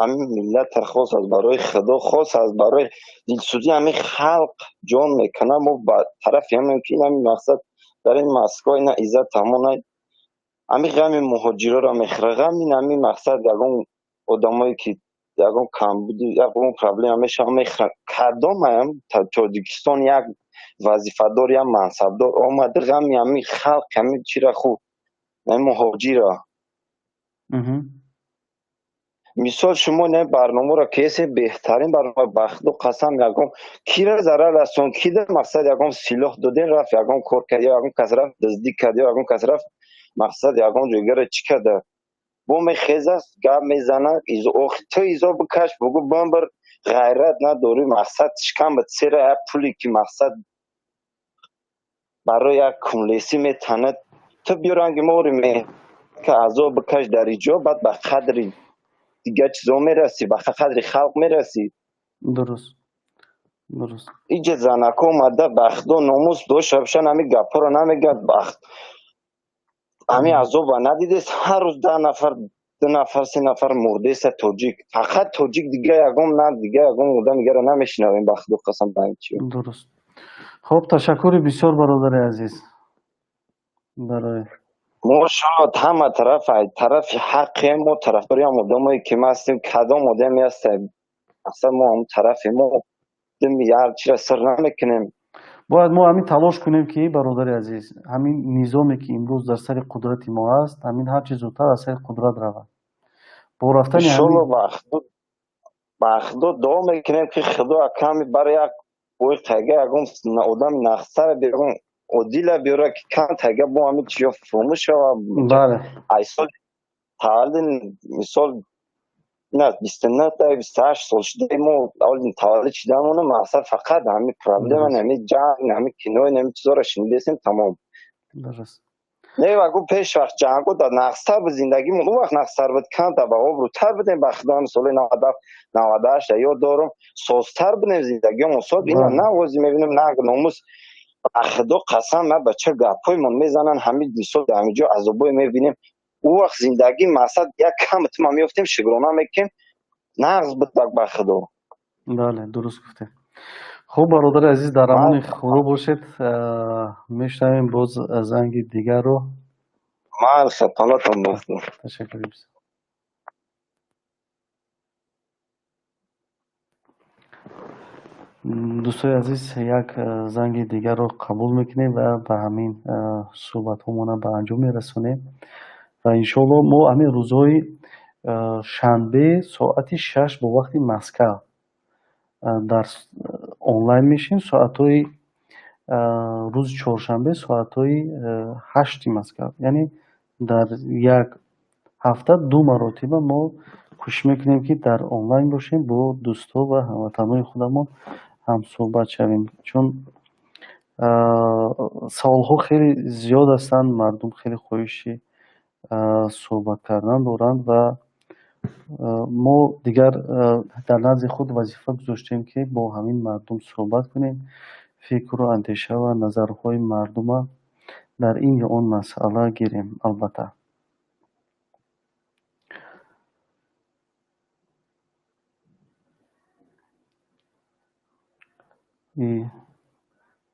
ҳамин миллата хос аст, барои худо хос аст, барои дилсӯзӣ ҳамин халқ ҷон мекунад. Мо ба тарафи ҳамем, ки ҳамин мақсад дар ин Москва ина иззат ҳамона, ҳамин ғами муҳоҷироро мехӯрад, ғами ҳамин мақсад ягон одамое ки ягон камбуди, ягон проблема мешавад, мехӯрад. Кадом ҳам Тоҷикистон як вазифадор, як мансабдор омада ғами ҳамин халқ, ҳамин чира хуб, ҳамин муҳоҷира? Мисол, шумо не барномаро кесе, беҳтарин барнома, ба худо қасам, ягон кира зарар расон, кида мақсад ягон силоҳ доден, рафт ягон кор кард, ё ягон кас рафт дуздӣ кард, ё ягон кас рафт мақсад ягон ҷойгара чӣ карда, бо мехезад, гап мезанад, ту изо бикаш, бугӯ бамбар, ғайрат надорӣ, мақсад шикам ба сера як пуле ки мақсад барои як кунлесӣ метанад, ту биё ранги мори ка азоб бикаш дар иҷо, баъд ба қадри дигар чизо мерасӣ, ба қадри халқ мерасӣ. Дуруст, дуруст. Иҷа занако омада, ба худо номус дошта бошанд, ҳамин гапҳоро намегӯяд. Бахт ҳамин азоба надидест? Ҳар рӯз 10 нафар, ду нафар, се нафар мурдеста тоҷик, фақат тоҷик, дига ягон на, дига ягон одам дигаро намешинавем, ба худо қасам, ба ин чи. Дуруст. Хуб, ташаккури бисёр, бародари азиз, барои мо шояд ҳама тараф тарафи ҳаққем, мо тарафдори ҳам одамое ки ма ҳастем, кадом одаме ҳастем, аслан мо ҳам тарафи мо ҳар чиро сир намекунем. Бояд мо ҳамин талош кунем, ки, бародари азиз, ҳамин низоме ки имрӯз дар сари қудрати мо ҳаст, ҳамин ҳарчи зудтар аз сари қудрат равад. Бо рафтани иншолло, ба худо дуо мекунем, ки худо аками барои як бои тайга ягон одами нақсара, ягон одила биёра, ки кам тайга бо ҳамин чиё фурӯмӯш шава. Бале. Ай соли таваллуд, мисол, на 29, 28 сол шуда мо таваллуд шидаамона, мақсад фақат ҳамин проблема, ҳамин ҷанг, ҳамин кинои, ҳамин чизоро шунидесем, тамом. Дуруст. Не, вагу пеш вақт ҷангу да нақстар буд зиндагимон, он вақт нақстар буд, камтар ба обрӯтар будем, ба худо, ҳамин соли 97, 98 ёд дорам, созтар будем зиндагиёмон, соз ина на ози мебинем, на номус, ба худо қасам, на бача гапҳоимон мезананд, ҳамин мисол дар ҳамин ҷо азобое мебинем. Он вақт зиндагӣ мақсад як кам тума меёфтем, шукрона мекунем, нағз буд, ба худо. Бале, дуруст гуфтед. Хуб, бародари азиз, дар амони худо бошед, мешунавем боз занги дигарро. Ман хатонатон бошам. Ташаккур. Дӯстои азиз, як занги дигарро қабул мекунем ва ба ҳамин суҳбатҳомона ба анҷом мерасонем ва иншоалло мо ҳамин рӯзҳои шанбе соати 6 бо вақти Москав дар онлайн мешем, соатҳои рӯзи чоршанбе соатҳои 8-и Москав, яъне дар як ҳафта ду маротиба мо кӯшиш мекунем, ки дар онлайн бошем, бо дӯстҳо ва ҳамватанҳои худамон ҳамсӯҳбат шавем, чун саволҳо хеле зиёд ҳастанд, мардум хеле хоҳиши суҳбат кардан доранд ва мо дигар дар назди худ вазифа гузоштем, ки бо ҳамин мардум суҳбат кунем, фикру андеша ва назарҳои мардума дар ин ё он масъала гирем. Албатта,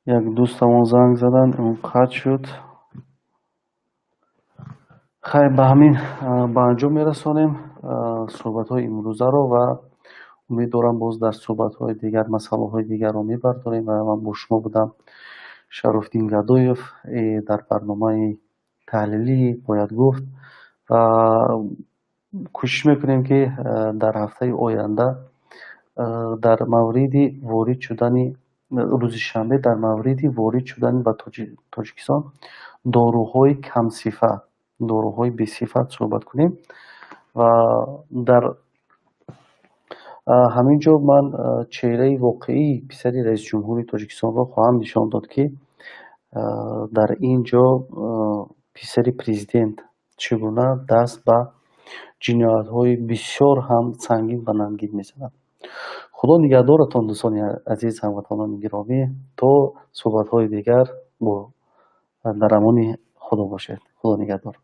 як дӯстамон занг заданд, он қатъ шуд. Хайр, ба ҳамин ба анҷом мерасонем суҳбатҳои имрӯзаро ва Умед дорам, боз дар суҳбатҳои дигар масъалаҳои дигарро мебардорем ва ман бо шумо будам, Шарофиддин Гадоев, дар барномаи таҳлилӣ «Бояд гуфт», ва кӯшиш мекунем, ки дар ҳафтаи оянда дар мавриди ворид шудани, рӯзи шанбе, дар мавриди ворид шудани ба Тоҷикистон доруҳои камсифат, доруҳои бесифат суҳбат кунем. Ва дар ҳамин ҷо ман чеҳраи воқеии писари раисҷумҳури Тоҷикистонро хоҳам нишон дод, ки дар ин ҷо писари президент чӣ гуна даст ба ҷиноятҳои бисёр ҳам сангин ва нангин мезанад. Худо нигаҳдоратон, дӯстони азиз, ҳамватанони гиромӣ, то суҳбатҳои дигар бо дар амони Худо бошед. Худо нигаҳдор.